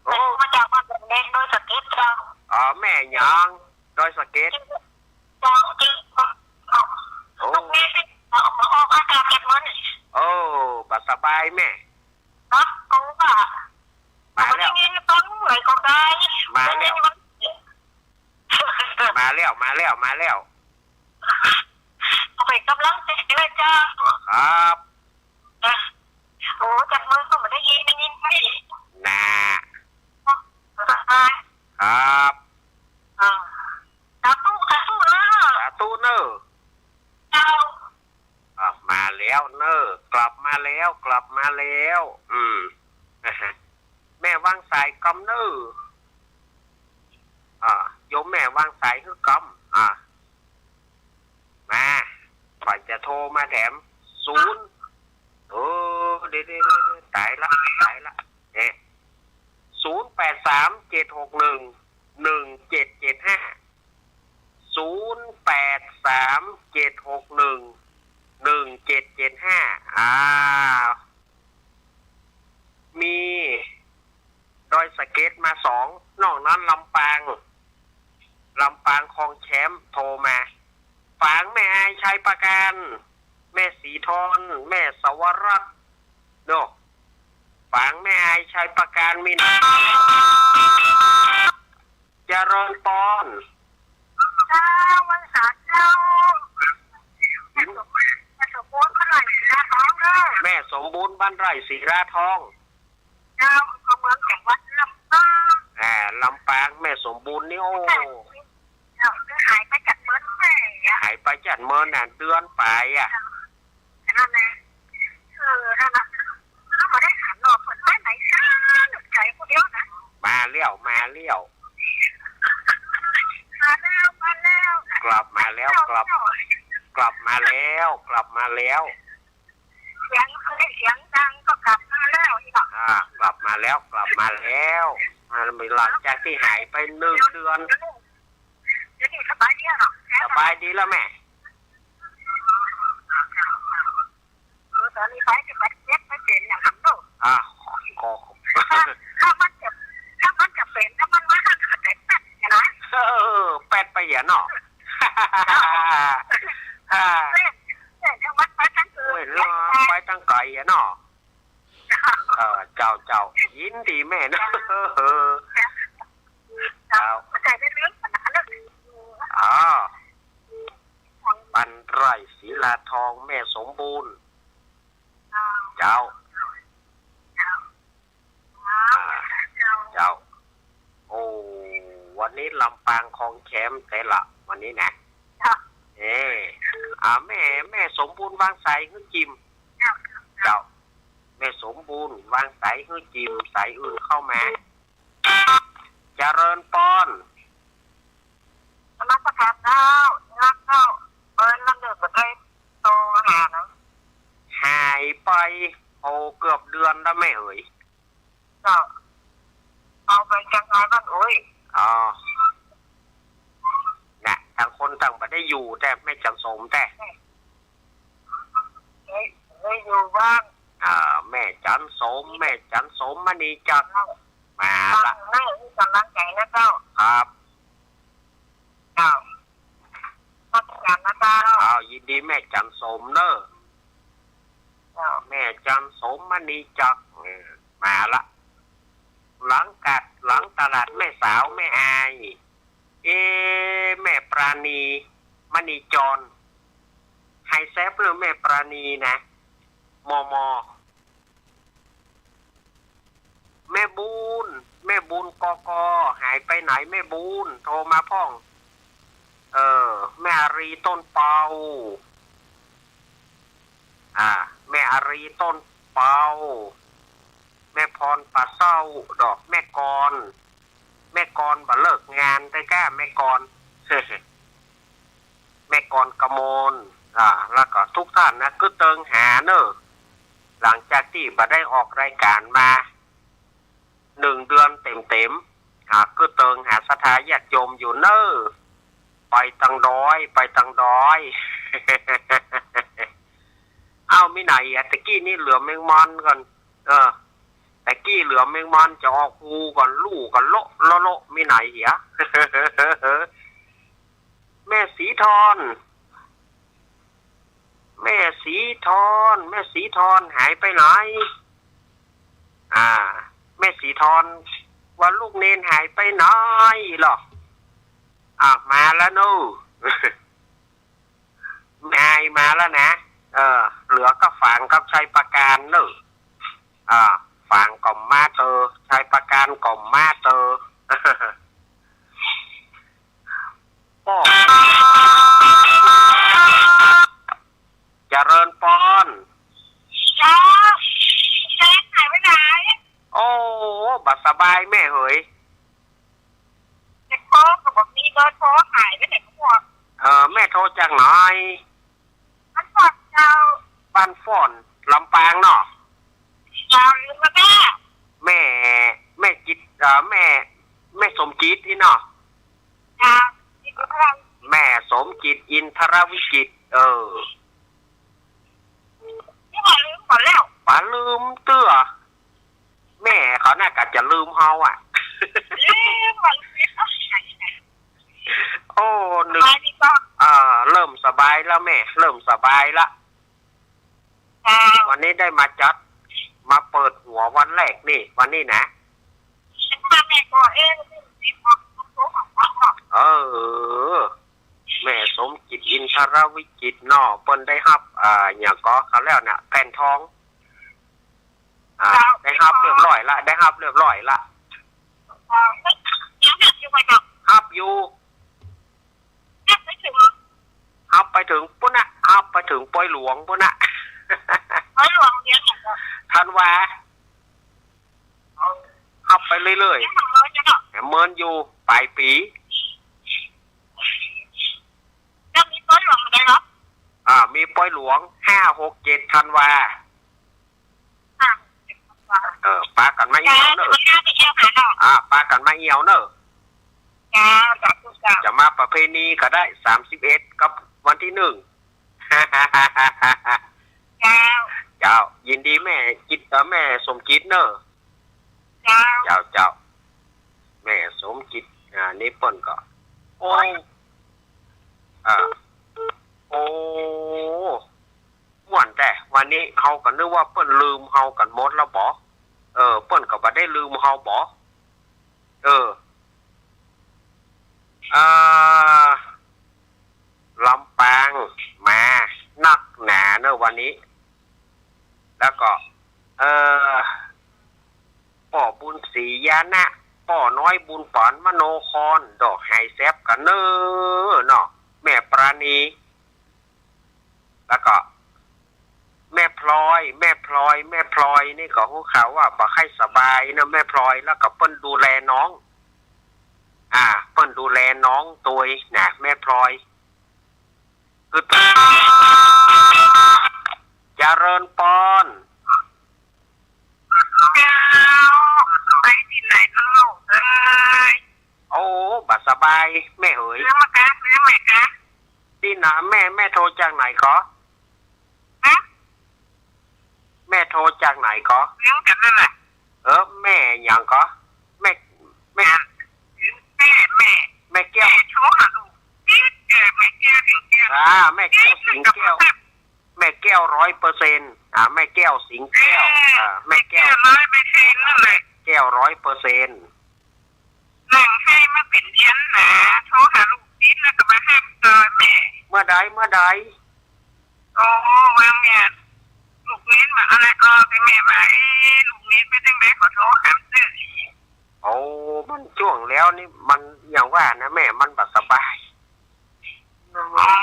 โอ้ มาจากบ้านดงแดงดอยสะเก็ดเจ้า อ๋อ แม่หยัง ดอยสะเก็ด เจ้า โอ้ ออกอากาศจากมื้อนี้ โอ้ บ่สบายแม่ ฮะ กูว่า มาแล้ว ได้ยินตอนไหนก็ได้ มาแล้ว ได้ยินมัน มาแล้ว มาแล้ว เป๋นก๋ำลังใจ๋แหมเจ้า ครับ นะ โอ้ จับมือก็บ่ได้ยิน ได้ยินไหม น่ะ ครับ อ่า สาธุ สาธุเนาะ สาธุเนาะ เจ้า อ่ะ มาแล้วเนาะ กลับมาแล้ว กลับมาแล้ว อืม แม่วางสายก่ำเนาะ อ่า โยมแม่วางสายหื้อก่ำ อ่า มา ข้อยจะโทรมาแถม ศูนย์ เออ เดี๋ยวๆๆ ต๋ายละ ต๋ายละ เนี่ย ศูนย์แปดสาม เจ็ดหกหนึ่ง หนึ่งเจ็ดเจ็ดห้า ศูนย์แปดสาม เจ็ดหกหนึ่ง หนึ่งเจ็ดเจ็ดห้า อ่า มีดอยสะเก็ดมาสอง นอกนั้นลำปาง ลำปางคลองแชมป์โทรมา ฝางแม่อายชัยปราการ แม่ศรีทอน แม่สวรัตน์เนาะ ฝางแม่อายชัยปราการมี เจริญปอน เจ้า วันเสาร์เจ้า แม่สมบูรณ์บ้านไร่ศรีลาทองเนาะ แม่สมบูรณ์บ้านไร่ศรีลาทอง เจ้า อำเภอเมืองจังหวัดลำปาง อ่า ลำปาง แม่สมบูรณ์นี่ โอ้ เจ้า หายไปจัดเมินแม่อะ หายไปจัดเมินน่ะ เดือนป๋ายอะ นั่นแหละ เออ นั่นน่ะ เฮาบ่ได้หันหน้าเปิ้นไปไหนซ้ำ ใจ๋ผู้เดียวนะ มาแล้ว มาแล้ว มาแล้ว มาแล้ว กลับมาแล้ว กลับ กลับมาแล้ว กลับมาแล้ว เสียง เสียงดังก็กลับมาแล้วนี่เนาะ อ่า กลับมาแล้ว กลับมาแล้ว อ่า หลังจากตี้หายไปนึ่งเดือน เดี๋ยวนี้ เดี๋ยวนี้สบายดีแล้วเนาะ สบายดีแล้วแม่ เออ ต๋อนนี้ไปจะไปเจ็บไปเป๋นอย่างหั้นเนาะ อ่ะ ก็ ถ้า ถ้ามันจะ ถ้ามันจะเป๋น ถ้ามันมาหั้นก็เป๋นแป๊ดเนี่ยนะ เออ แป๊ดไปเหียเนาะ อ่า เป๋น เป๋นจังหวัดไปตังอื่น เป๋นไปตังไก๋อะเนาะ เออ เจ้า เจ้า ยินดีแม่นะ เจ้า เจ้า เข้าใจ๋ในเรื่องปัญหาเรื่อง อ๋อ บ้านไร่ศรีลาทอง แม่สมบูรณ์ เจ้า เจ้า อ่า เจ้า โอ้ วันนี้ลำปางคลองแชมป์แต๊ละ วันนี้นะ เจ้า เอ้ อ่า แม่ แม่สมบูรณ์วางสายหื้อจิม เจ้า เจ้า แม่สมบูรณ์วางสายหื้อจิม สายอื่นเข้ามา เจริญปอน นมัสก๋ารเจ้า รักเจ้า เปิ้นลำเลิกบ่ได้โตหานะ หายไป โอ้ เกือบเดือนแล้วแม่เอ๋ย เจ้า เอาไปจังไงบ้าน โอ้ย อ๋อ น่ะ ต่างคนต่างบ่ได้อยู่ แต่แม่จันสมแต่ ได้ ได้อยู่บ้าง อ่า แม่จันสม แม่จันสม มณีจักร มาละ แม่มีก๋ำลังใจ๋นะเจ้า ครับ เจ้า ขอบคุณนะเจ้า อ้าว ยินดีแม่จันสมเนอะ เจ้า แม่จันสม มณีจักร เออ มาละ หลังกัด หลังตลาดแม่สาว แม่อาย เอ๊ะ แม่ปราณี มณีจร หายแซบเรื่องแม่ปราณีนะ มม. แม่บุญ แม่บุญ กก. หายไปไหนแม่บุญ โทรมาพ่อง เออ แม่อารีย์ ต้นเปา อ่า แม่อารีย์ ต้นเปา แม่พร ป่าเศร้า ดอก แม่กร แม่กรบ่เลิกงานได้ก้า แม่กร แม่กร กมล อ่า แล้วก็ทุกท่านนะ กึ๊ดเติงหาเนอะ หลังจากตี้บ่ได้ออกรายการมาหนึ่งเดือนเต็มๆ อ่า กึ๊ดเติงหาศรัทธาญาติโยมอยู่เนอะ ไปตังดอย ไปตังดอย เอ้า มีไหนอะ ตะกี้นี่เหลือแมงมันก่อน เออ ตะกี้เหลือแมงมันจะออกฮูก่อน ลู่ก่อน โละโละโละ มีไหนเหีย แม่ศรีทอน แม่ศรีทอน แม่ศรีทอนหายไปไหน อ่า แม่ศรีทอน ว่าลูกเณรหายไปไหนเหรอ อ่ะ มาแล้วเนอะ แม่อายมาแล้วนะ เออ เหลือก็ฝางกับชัยปราการเน่อ อ่า ฝางก็มาเตอ ชัยปราการก็มาเตอ ป้อ เจริญปอน เจ้า แม่หายไปไหน โอ้ บ่สบายแม่เหย แต่ก็ ก็บ่มีเบอร์โทร หายไปไหนหมด เออ แม่โทรจากไหน บ้านฝอนเจ้า บ้านฝอน ลำปางเนาะ เจ้า ลืมแล้วแม่ แม่ แม่จิต เอ่อ แม่ แม่สมจิตนี่เนาะ เจ้า จิตพลัง แม่สมจิตอินทรวิจิตร เออ นี่บ่ลืมเขาแล้ว บ่ลืมเตื้อ แม่เขาน่าก็จะลืมเฮาอะ ลืมบ่ลืม โอ้ นึก สบายดีก็ อ่า เริ่มสบายแล้วแม่ เริ่มสบายละ เจ้า วันนี้ได้มาจัด มาเปิดหัววันแรกนี่ วันนี้นะ ฉันมาแม่ก็ เอ๊ะ ลืมสิ บอก บอก บอก บอก เออ แม่สมจิตอินทรวิจิตรเนาะ เปิ้นได้ฮับ อ่า หยังก็เขาแล้วเนี่ย แผ่นทอง อ่า เจ้า ได้ฮับเรียบร้อยละ ได้ฮับเรียบร้อยละ เจ้า ยังฮับอยู่บ่เจ้า ฮับอยู่ ฮับไปเถิง ฮับไปเถิงปุ้นน่ะ ฮับไปเถิงปอยหลวงปุ้นน่ะ ปอยหลวงเดือนหยังเจ้า ธันวา ฮับไปเรื่อยๆ ยังบ่เมินอยู่เนาะ เมินอยู่ ปลายปี๋ แล้วมีปอยหลวงเมื่อใดเหรอ อ่า มีปอยหลวง ห้า หก เจ็ด ธันวา อ่ะ เออ ปากั๋นมาเอี่ยวเน่อ เจ้า เดี๋ยววันหน้าไปเอี่ยวหาเนาะ อ่า ปากั๋นมาเอี่ยวเน่อ เจ้า สาธุเจ้า จะมาประเพณีก็ได้ สามสิบเอ็ด กับวันที่หนึ่ง เจ้า เจ้า ยินดีแม่จิต เอ่อ แม่สมจิตเน่อ เจ้า เจ้า เจ้า แม่สมจิต อ่า นี่เปิ้นก็ โอ้ อ่า โอ้ ม่วนแต๊ วันนี้เฮาก็นึกว่าเปิ้นลืมเฮากั๋นหมดแล้วบ่ เออ เปิ้นก็บ่ได้ลืมเฮาบ่ เออ อ่า ลำปางมานักหนาเนอะวันนี้ แล้วก็ เอ่อ ป้อบุญศรีญาณะ ป้อน้อยบุญปานมโนคร ดอกหายแซบกั๋นเนอะเนาะ แม่ปราณี แล้วก็ แม่พลอย แม่พลอย แม่พลอยนี่ก็ฮู้ข่าวว่าบ่ค่อยสบายนะแม่พลอย แล้วก็เปิ้นดูแลน้อง อ่า เปิ้นดูแลน้องตวยนะแม่พลอย คือ เจริญปอน เจ้า ไปตี้ไหนเนาะลูกเอ้ย โอ้ บ่สบายแม่เหย ลืมแม่กา ลืมแม่กา ตี้นะ แม่ แม่โทรจากไหนก็ ฮะ แม่โทรจากไหนก็ เลี้ยงกันนั่นแหละ เออ แม่หยังก็ แม่ แม่ แม่ แม่ แม่แก้ว แม่โทรหาลูก เออ แม่แก้ว สิงแก้ว อ่า แม่แก้ว สิงแก้ว แม่แก้วร้อยเปอร์เซ็นต์ อ่า แม่แก้ว สิงแก้ว เออ อ่า แม่แก้ว แม่แก้วร้อยเปอร์เซ็นต์นั่นแหละ แก้วร้อยเปอร์เซ็นต์ หลังไห้มาเป๋นเดือนหนา โทรหาลูกติดแล้วก็บ่ฮับ เออ แม่ เมื่อใด เมื่อใด โอ้ ว่าแม่ ลูกเนนมาอะไรก็ไปแม่ว่า เอ๊ะ ลูกเนนไปจังใด ขอโทรหาเตื้อ โอ้ มันจ้วงแล้วนี่ มันอย่างว่านะแม่ มันบ่สบาย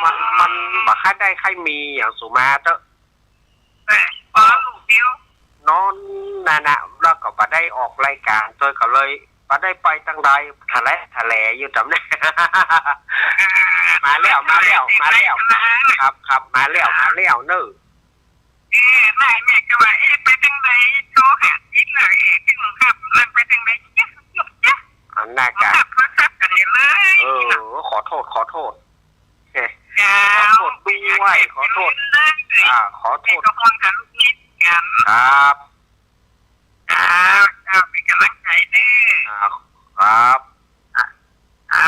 มัน มันบ่ค่อยได้ค่อยมีอย่างสูมาเต๊อะ เออ อ๋อ ลูกเดียว นอนนั่นน่ะ แล้วก็บ่ได้ออกรายการ โตยก็เลยบ่ได้ไปตังใด ทะเลทะเลอยู่ต๋ำนั้น มาแล้ว มาแล้ว มาแล้ว ครับ ครับ มาแล้ว มาแล้วเนอะ เออ แม่ แม่ก็ว่า เอ๊ะ ไปตังใด โทรหาติดเลย เอ๊ะ ถึงฮับ มันไปตังใด จ๊ะ จ๊ะ อันน่ากะ ฮับโทรศัพท์กั๋นเลย เออ ขอโทษ ขอโทษ เอ๊ะ เจ้า ขอโทษด้วย ขอโทษ อ่า ขอโทษ แม่ก็ห่วงหาลูกเนนกั๋น ครับ เจ้า เจ้า เป๋นก๋ำลังใจ๋เน้อ อ่า ครับ อ่า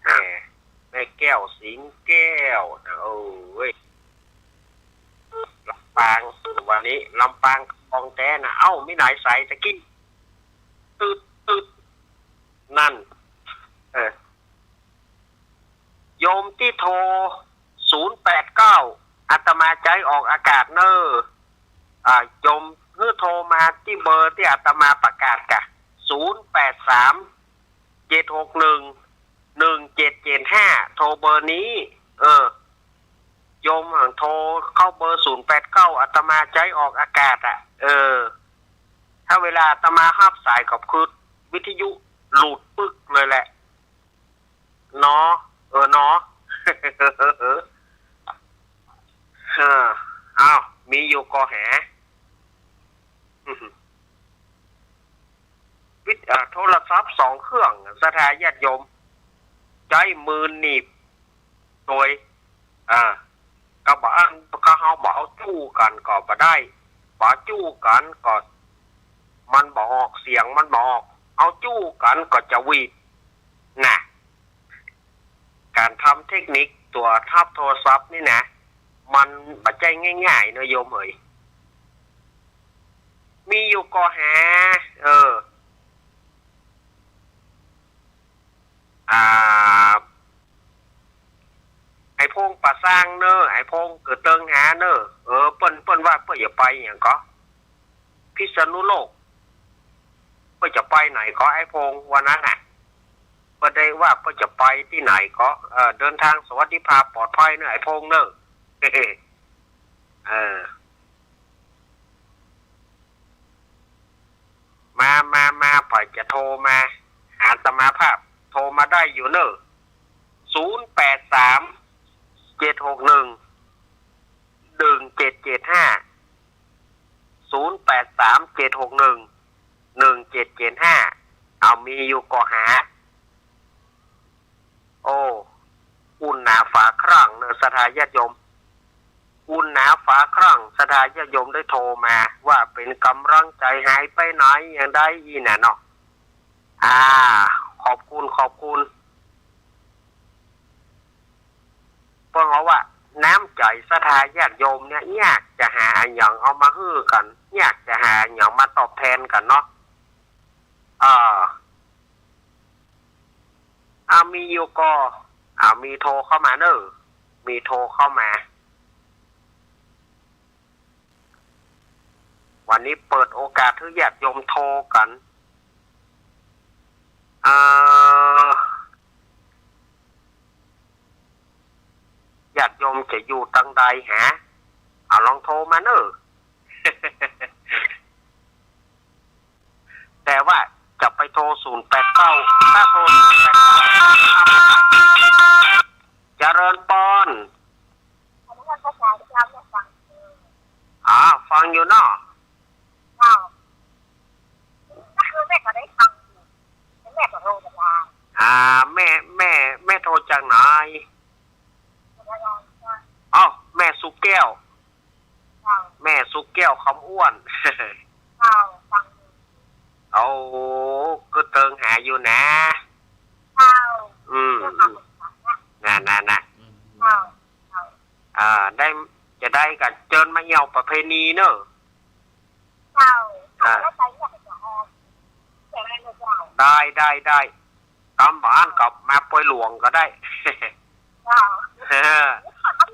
แม่ แม่แก้ว สิงแก้วนะ โอ้ย ลำปาง วันนี้ ลำปางของแต๊นะ เอ้า มีหลายสายตะกี้ ตึ๊ด ตึ๊ด นั่น เออ โยมตี้โทร ศูนย์แปดเก้า อาตมาใจ๊ออกอากาศเน่อ อ่า โยมหื้อโทรมาตี้เบอร์ตี้อาตมาประกาศก่ะ ศูนย์แปดสาม เจ็ดหกหนึ่ง หนึ่งเจ็ดเจ็ดห้า โทรเบอร์นี้ เออ โยมหันโทรเข้าเบอร์ ศูนย์แปดเก้า อาตมาใจ๊ออกอากาศอะ เออ ถ้าเวลาอาตมาฮับสายก็คือวิทยุหลุดปึ๊กเลยแหละ เนาะ เออ เนาะ เออ อ้าว มีอยู่ก่อหา วิท- อ่า โทรศัพท์สองเครื่อง ศรัทธาญาติโยม ใจ๊มือหนีบ โดย อ่า ก็บ่อั้น ก็เฮาบ่เอาจู้กั๋นก็บ่ได้ บ่จู้กั๋นก็ มันบ่ออก เสียงมันบ่ออก เอาจู้กั๋นก็จะหวีด น่ะ ก๋านทำเทคนิคตั๋วทับโทรศัพท์นี่นะ มันบ่ใจ้ง่ายๆ เนาะโยมเอ๋ย มีอยู่ก่อหา เออ อ่า ไอ้พงษ์ป่าซางเน่อ ไอ้พงษ์เกิดเติงหาเน่อ เออ เปิ้น เปิ้นว่าเปิ้นจะไปหยังก่อ พิษณุโลก เปิ้นจะไปไหนก่อ ไอ้พงษ์ วันนั้นน่ะ เปิ้นได้ว่าเปิ้นจะไปตี้ไหนก่อ เออ เดินทางสวัสดิภาพปลอดภัยเน่อ ไอ้พงษ์เน่อ เออ มา มา มา ใผจะโทรมาหาอาตมาภาพ โทรมาได้อยู่เน่อ ศูนย์แปดสาม เจ็ดหกหนึ่ง หนึ่งเจ็ดเจ็ดห้า ศูนย์แปดสาม เจ็ดหกหนึ่ง หนึ่งเจ็ดเจ็ดห้า เอา มีอยู่ก่อหา โอ้ อุ่นหนาฝาครั่งเน่อ ศรัทธาญาติโยม อุ่นหนาฝาครั่ง ศรัทธาญาติโยมได้โทรมา ว่าเป๋นก๋ำลังใจ๋ หายไปไหน อย่างใดอี้น่ะเนาะ อ่า ขอบคุณ ขอบคุณ เพราะว่าน้ำใจ๋ศรัทธาญาติโยมเนี่ย ยากจะหาอะหยังเอามาหื้อกั๋น ยากจะหาอะหยังมาตอบแทนกั๋นเนาะ เออ อ่า มีอยู่ก่อ อ่า มีโทรเข้ามาเน่อ มีโทรเข้ามา วันนี้เปิดโอกาสหื้อญาติโยมโทรกั๋น เอ่อ ญาติโยมจะอยู่ตังใดหา เอา ลองโทรมาเน่อ แต่ว่าจะไปโทร ศูนย์แปดเก้า ถ้าโทร ศูนย์แปดเก้า เจริญปอน อ๋อ ฟังอยู่เนาะ เจ้า ก็คือแม่ก็ได้ฟังอยู่ แต่แม่ก็โทรบ่ได้ อ่า แม่ แม่ แม่โทรจากไหน จากระยองจ้ะ อ้าว แม่สุแก้ว เจ้า แม่สุแก้วคำอ้วน เจ้า ฟังอยู่ โอ้ ก็เติงหาอยู่นะ เจ้า อืม เจ้าค่ะ อืม ผมฟังนะ น่ะ น่ะ น่ะ เจ้า เจ้า อ่า ได้ จะได้ก็เจิญมาเยี่ยวประเพณีเนอะ เจ้า อ่า แล้วไปเนี่ยจะออก จะได้ไหมเจ้า ได้ ได้ ได้ ตามบ้านก็มาปอยหลวงก็ได้ เจ้า เออ มัน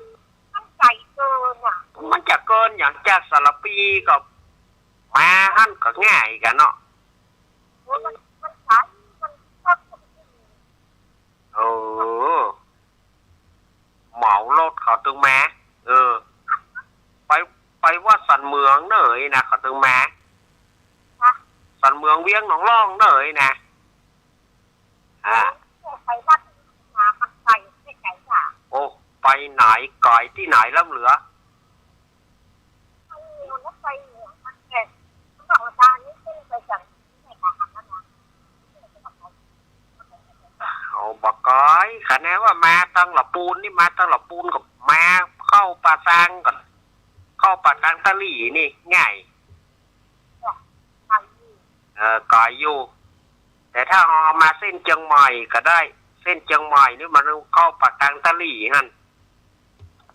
มันไก๋เกินอะ มันจะเกินหยัง จากสารภีก็มาหั้นก็ง่ายกั๋นเนาะ โอ้ มัน มันไก๋ มัน เออ เหมารถเขาตึงมา เออ ไป ไปวัดสันเหมืองเน่ยนะ เขาตึงมา ฮะ สันเหมืองเวียงหนองล่องเน่ยนะ อ่า ไปวัดมา มันไก๋ ไม่ไก๋จ้ะ โอ้ ไปไหน ไก๋ตี้ไหนล้ำเหลือ เอาบ่ไก๋ คะแนนว่ามาตังหละปูนนี่ มาตังหละปูนก็มาเข้าป่าซางก่อน เข้าป่าตางตะหลี่นี่ง่าย เออ ไก๋อยู่ แต่ถ้าเอามาเส้นเจียงใหม่ก็ได้ เส้นเจียงใหม่นี่มันเข้าป่าตางตะหลี่หั้น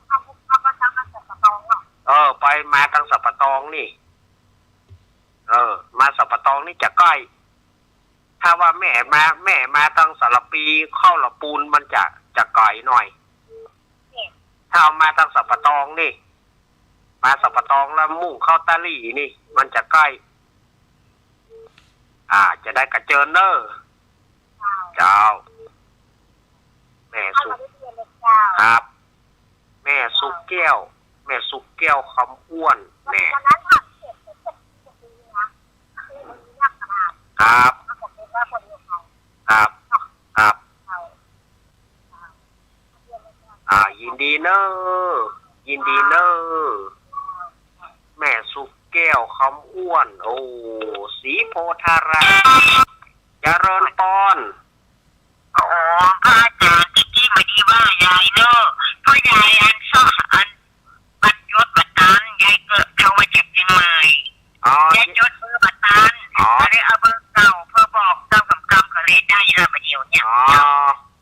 เอา เอามาตังสะปะตองเหรอ เออ ไปมาตังสะปะตองนี่ เออ มาสะปะตองนี่จะใก้ ถ้าว่าแม่มา แม่มาตังสารภีเข้าหละปูนมันจะ จะไก๋หน่อย ถ้าเอามาตางสัปปะตองนี่ มาสัปปะตองแล้วมุ่งเข้าตาหลีนี่ มันจะใก้ อ่า จะได้กระเจิญเน่อ เจ้า แม่สุ ครับ แม่สุแก้ว แม่สุแก้วคำอ้วน แม่ ครับ ครับ ครับ อ่า ยินดีเน่อ ยินดีเน่อ แม่สุแก้วคำอ้วน โอ้ ศรีโพธาราม เจริญปอน อ๋อ พระอาจ๋ารย์ ตี้กี้บ่ดีว่ายายเน่อ เพราะยายอันเซาะอัน บัตรยศบัตรตาน ยายเกิดเข้ามาจากเจียงใหม่ อ๋อ ยายจดเบอร์บ่ตาน อ๋อ ก็เลยเอาเบอร์เก่าเพื่อบอกเจ้ากำกำ ก็เลยได้ละบ่าเดี่ยวเนี่ย อ๋อ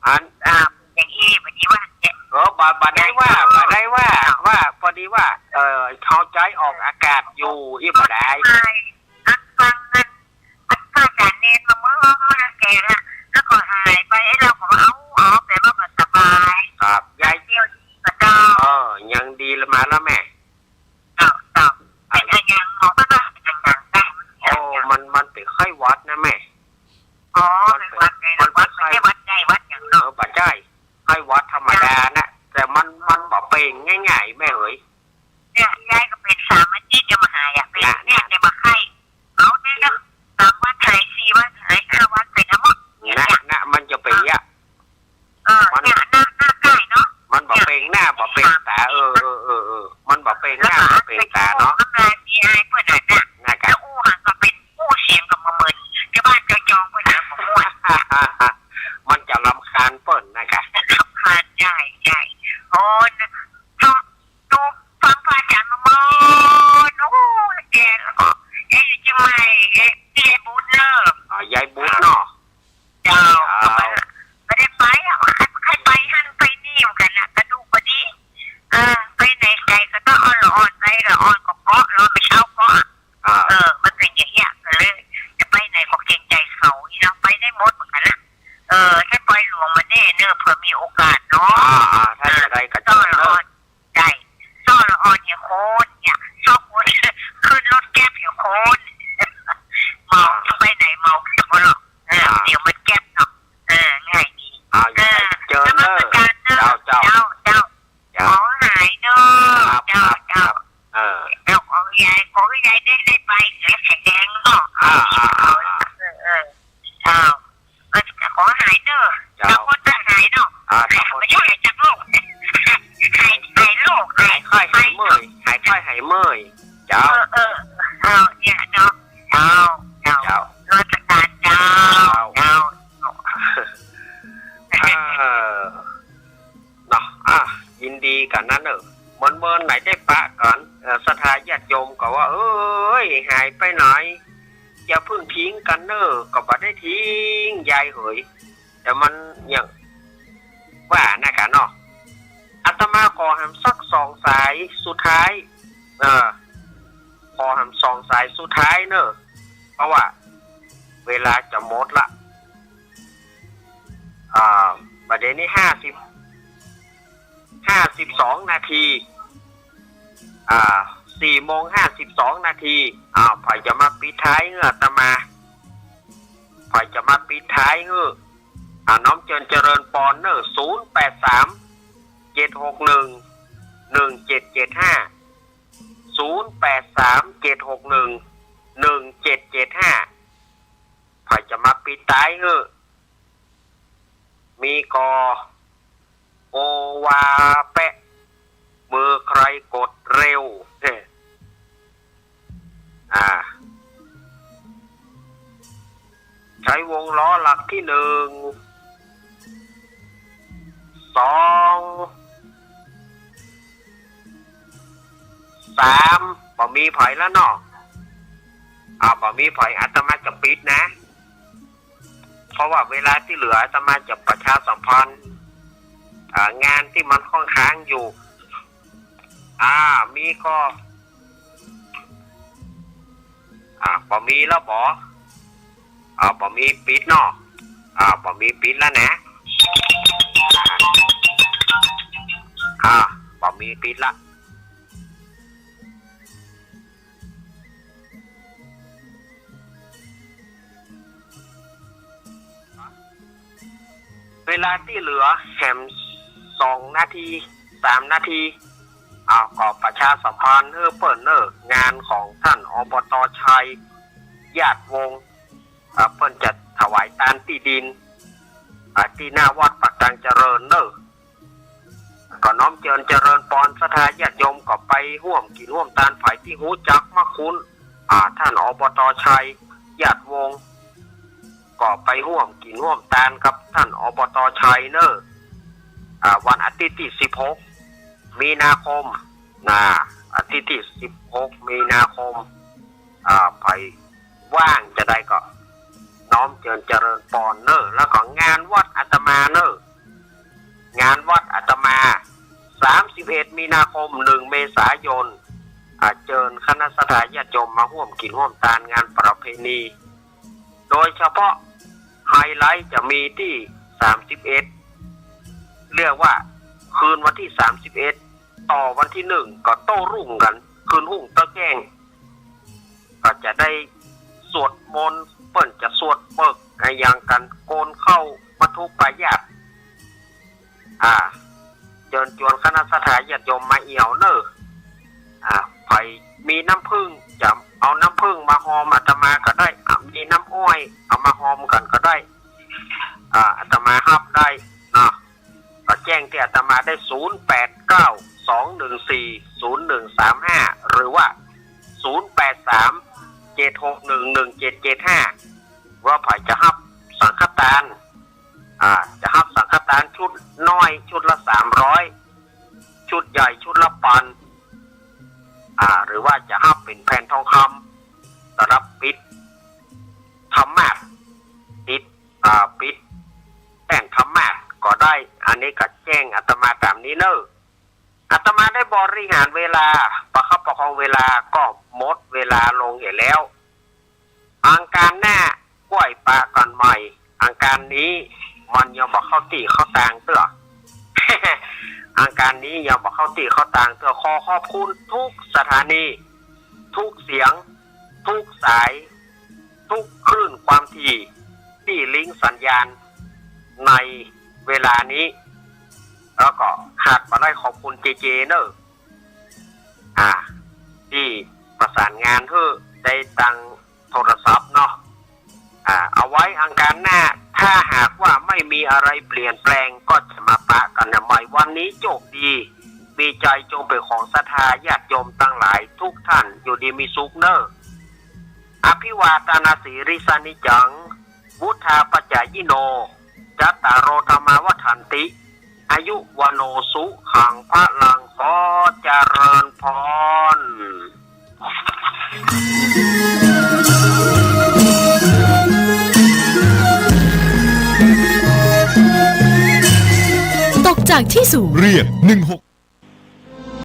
อัน อ่า อย่างอี้บ่ดีว่าเนี่ย เออ บ่ บ่ได้ว่า บ่ได้ว่า ว่า พอดีว่า เอ่อ เข้าใจออกอากาศอยู่ อี้บ่ได้ อันฟังนั้น อันพระอาจ๋ารย์เณรมาเมื่อนั้นแกละ แล้วก็หายไป ไอ้เราก็ว่า เอ้า อ๋อ แปลว่าบ่สบาย ครับ ยาย เที่ยวดีกว่าเจ้า เออ ยังดีละมาแล้วแม่ เจ้า เจ้า เป็นอะหยังหมอเปิ้นว่าเป็นอะหยังได้ โอ้ มัน มันเป๋นไข้หวัดนะแม่ อ๋อ มันเป๋น เป็นหวัดไง มันเป๋นไข้ หวัด ไม่ใช่หวัดใหญ่หวัดหยังเนาะ เออ บ่ใจ้ ไข้หวัดธรรมดานะ แต่มัน มันบ่เป๋นง่ายๆ แม่เอ๋ย เนี่ย ยายก็เป๋นสามอาทิตย์ยังบ่หายอ่ะ เป๋น น่ะ เนี่ย เนี่ยมาไข้ เอาเนี่ย สามวันหาย สี่วันหาย ห้าวันเป๋นทั้งหมด เนี่ย น่ะ เนี่ย น่ะ มันจะเป๋นอ่ะ เออ มัน เนี่ย หน้า หน้าใก้เนาะ มันบ่เป๋นหน้า เนี่ย บ่เป๋นต๋า เออ เออ เออ เออ มันบ่เป๋นหน้า แล้วก็ บ่เป๋นต๋าเนาะ น้ำลายเสียหายเปิ้นน่ะนะ นะกะ แล้วอู้หันก็เป๋นอู้เสียงก็บ่เหมือน ชาวบ้านเจ้าจองเปิ้นก็บ่ม่วน มันจะรำคาญเปิ้นนะกะ รำคาญ ใจ้ ใจ้ โอ้ เนาะ ตูฟังพระอาจ๋ารย์มาเมิน โอ้ แกแล้วก็ แกอยู่เจียงใหม่ แก ยายบุญเน่อ อ๋อ ยายบุญเนาะ เจ้า เจ้า บ่ได้ไปอ่ะ ใค่ไปหั้นไปนี่เหมือนกั๋นน่ะ กระดูกบ่ดี เออ ไปไหนไก๋ก็ต้องอ่อนละอ่อน ไปละอ่อนก็เกาะ ละอ่อนไปเช้าเกาะอ่ะ อ่า เออ มันเป๋นอย่างเงี้ย ก็เลย จะไปไหนก็เกรงใจ๋เขา นี่เนาะ ไปได้หมดเหมือนกั๋นน่ะ เออ ถ้าปอยหลวงมาแน่เน่อ เผื่อมีโอกาสเนาะ อ่า อ่า ถ้าจะได้ก็เจิญเน่อ อ่อน ใจ้ ซ้อละอ่อนเหียคนเนี่ย ซ้อคน ขึ้นรถแก๊ปเหียคน เมา อ่า ไปไหนเมาแก๊ปบ่หรอก เออ อ่า เดี๋ยวมันแก๊ปเนาะ เออ ง่ายดี อ่า เออ เจิญเน่อ นมัสการเน่อ เจ้า เจ้า เจ้า เจ้า เจ้า ขอหายเน่อ ครับ เจ้า ครับ เจ้า ครับ เออ เจ้า ขอให้ยาย ขอให้ยายได้ ได้ไปแข็งแรงเนาะ อ่า อ่า อ่า เออ เออ เจ้า เออ ขอหายเน่อ เจ้า เจ้า คนจะหายเนาะ อ่า เจ้า คน บ่ใจ้หายจากโรค หาย หายโรค หายไข้ หายเมื่อย หายไข้ หายเมื่อย เจ้า เออ เออ เจ้า เนี่ยเนาะ เจ้า เจ้า เจ้า นมัสการเจ้า เจ้า เจ้า เออ เนาะ อ่ะ ยินดีกั๋นนั้นเน่อ เมินๆ ไหนได้ปะกั๋น เอ่อ ศรัทธาญาติโยมก็ว่า เอ้ย หายไปไหน อย่าเพิ่งทิ้งกั๋นเน่อ ก็บ่ได้ทิ้ง ยายเหย แต่มันอย่างว่านะกะเนาะ อาตมาขอแหมสักสองสายสุดท้าย เออ ขอแหมสองสายสุดท้ายเน่อ เพราะว่าเวลาจะหมดละ อ่า บ่าเดี่ยวนี้ห้าสิบ ห้าสิบสองนาที อ่า สี่โมงห้าสิบสองนาที อ่า ใผจะมาปิดท้ายหื้ออาตมา ใผจะมาปิดท้ายหื้อ อ่า น้อมเจิญเจริญปอนเน่อ ศูนย์แปดสาม เจ็ดหกหนึ่ง หนึ่งเจ็ดเจ็ดห้า ศูนย์แปดสาม เจ็ดหกหนึ่ง หนึ่งเจ็ดเจ็ดห้า ใผจะมาปิดท้ายหื้อ มีก่อ โอวาแปะ เบอร์ใครกดเร็ว เอ้อ อ่า ใช้วงล้อหลักที่หนึ่ง สอง สาม บ่มีใผแล้วเนาะ อ่า บ่มีใผ อาตมาจะปิดนะ เพราะว่าเวลาตี้เหลืออาตมาจะประชาสัมพันธ์ อ่า งานตี้มันค้างๆ อยู่ อ่า มีก่อ อ่า บ่มีแล้วบ่ อ่า บ่มีปิดเนาะ อ่า บ่มีปิดแล้วนะ อ่า บ่มีปิดละ เวลาตี้เหลือแหมสองนาที สามนาที อ้าว ก็ประชาสัมพันธ์หื้อเปิ้นเน่อ งานของต้าน อบต. ชัย ญาติวงศ์ อ่า เปิ้นจะถวายตานตี้ดิน อ่า ตี้หน้าวัดปากตังเจริญเน่อ ก็น้อมเจิญเจริญปอนศรัทธาญาติโยมก็ไปฮ่วมกิ๋นฮ่วมตาน ใผตี้ฮู้จักมักคุ้น อ่า ต้าน อบต. ชัย ญาติวงศ์ ก็ไปฮ่วมกิ๋นฮ่วมตานกับต้าน อบต. ชัยเน่อ อ่า วันอาทิตย์ตี้สิบหกมีนาคม นะ อาทิตย์ตี้สิบหกมีนาคม อ่า ใผว่างจาใดก็น้อมเจิญเจริญปอนเน่อ แล้วก็งานวัดอาตมาเน่อ งานวัดอาตมา สามสิบเอ็ดมีนาคม หนึ่งเมษายน อ่า เจิญคณะศรัทธาญาติโยมมาฮ่วมกิ๋นฮ่วมตานงานประเพณี โดยเฉพาะไฮไลต์จะมีตี้สามสิบเอ็ด เรียกว่าคืนวันตี้สามสิบเอ็ด ต่อวันตี้หนึ่งก็โต้รุ่งกั๋น คืนฮุ่งเต๊อะแจ้ง ก็จะได้สวดมนต์ เปิ้นจะสวดเบิกอะหยังกั๋น โกณข้าวมัทธุปายาตร อ่า เจิญจวนคณะศรัทธาญาติโยมมาเอี่ยวเน่อ อ่า ใผมีน้ำผึ้ง จะเอาน้ำผึ้งมาฮอมอาตมาก็ได้ อ่า มีน้ำอ้อย เอามาฮอมกั๋นก็ได้ อ่า อาตมาฮับได้เนาะ ก็แจ้งตี้อาตมาได้ ศูนย์แปดเก้า สองหนึ่งสี่ ศูนย์หนึ่งสามห้า หรือว่า ศูนย์แปดสาม เจ็ดหกหนึ่ง หนึ่งเจ็ดเจ็ดห้า ว่าใผจะฮับสังฆตาน อ่า จะฮับสังฆตานชุดน้อยชุดละสามร้อย ชุดใหญ่ชุดละปัน อ่า หรือว่าจะฮับเป๋นแผ่นทองคำสำหรับปิดธรรมาสน์ ปิด อ่า ปิดแป้นธรรมาสน์ก็ได้ อันนี้ก็แจ้งอาตมาต๋ามนี้เน่อ อาตมาได้บริหารเวลา ประคับประคองเวลาก็หมดเวลาลงเหียแล้ว อังคารหน้าก้อยปะกั๋นใหม่ อังคารนี้มันยังบ่เข้าตี้เข้าตางเตื้อ อังคารนี้ยังบ่เข้าตี้เข้าตางเตื้อ ขอขอบคุณทุกสถานี ทุกเสียง ทุกสาย ทุกคลื่นความถี่ ตี้ลิงก์สัญญาณในเวลานี้ แล้วก็ขาดบ่ได้ขอบคุณเจเจเน่อ อ่า ตี้ประสานงานหื้อได้ตางโทรศัพท์เนาะ อ่า เอาไว้อังคารหน้า ถ้าหากว่าไม่มีอะไรเปลี่ยนแปลงก็จะมาปะกั๋นใหม่ วันนี้โชคดี มีชัยจงเป๋นของศรัทธาญาติโยมตังหลายทุกท่าน อยู่ดีมีสุขเน่อ อภิวาทนสีลิสานิจจัง วุฑฒาปจจายิโน จัตตาโร ธัมมา วัฑฒันติ อายุ วัณโณ สุขัง พลัง ขอเจริญพร ตกจากที่สูง เรียก หนึ่งหก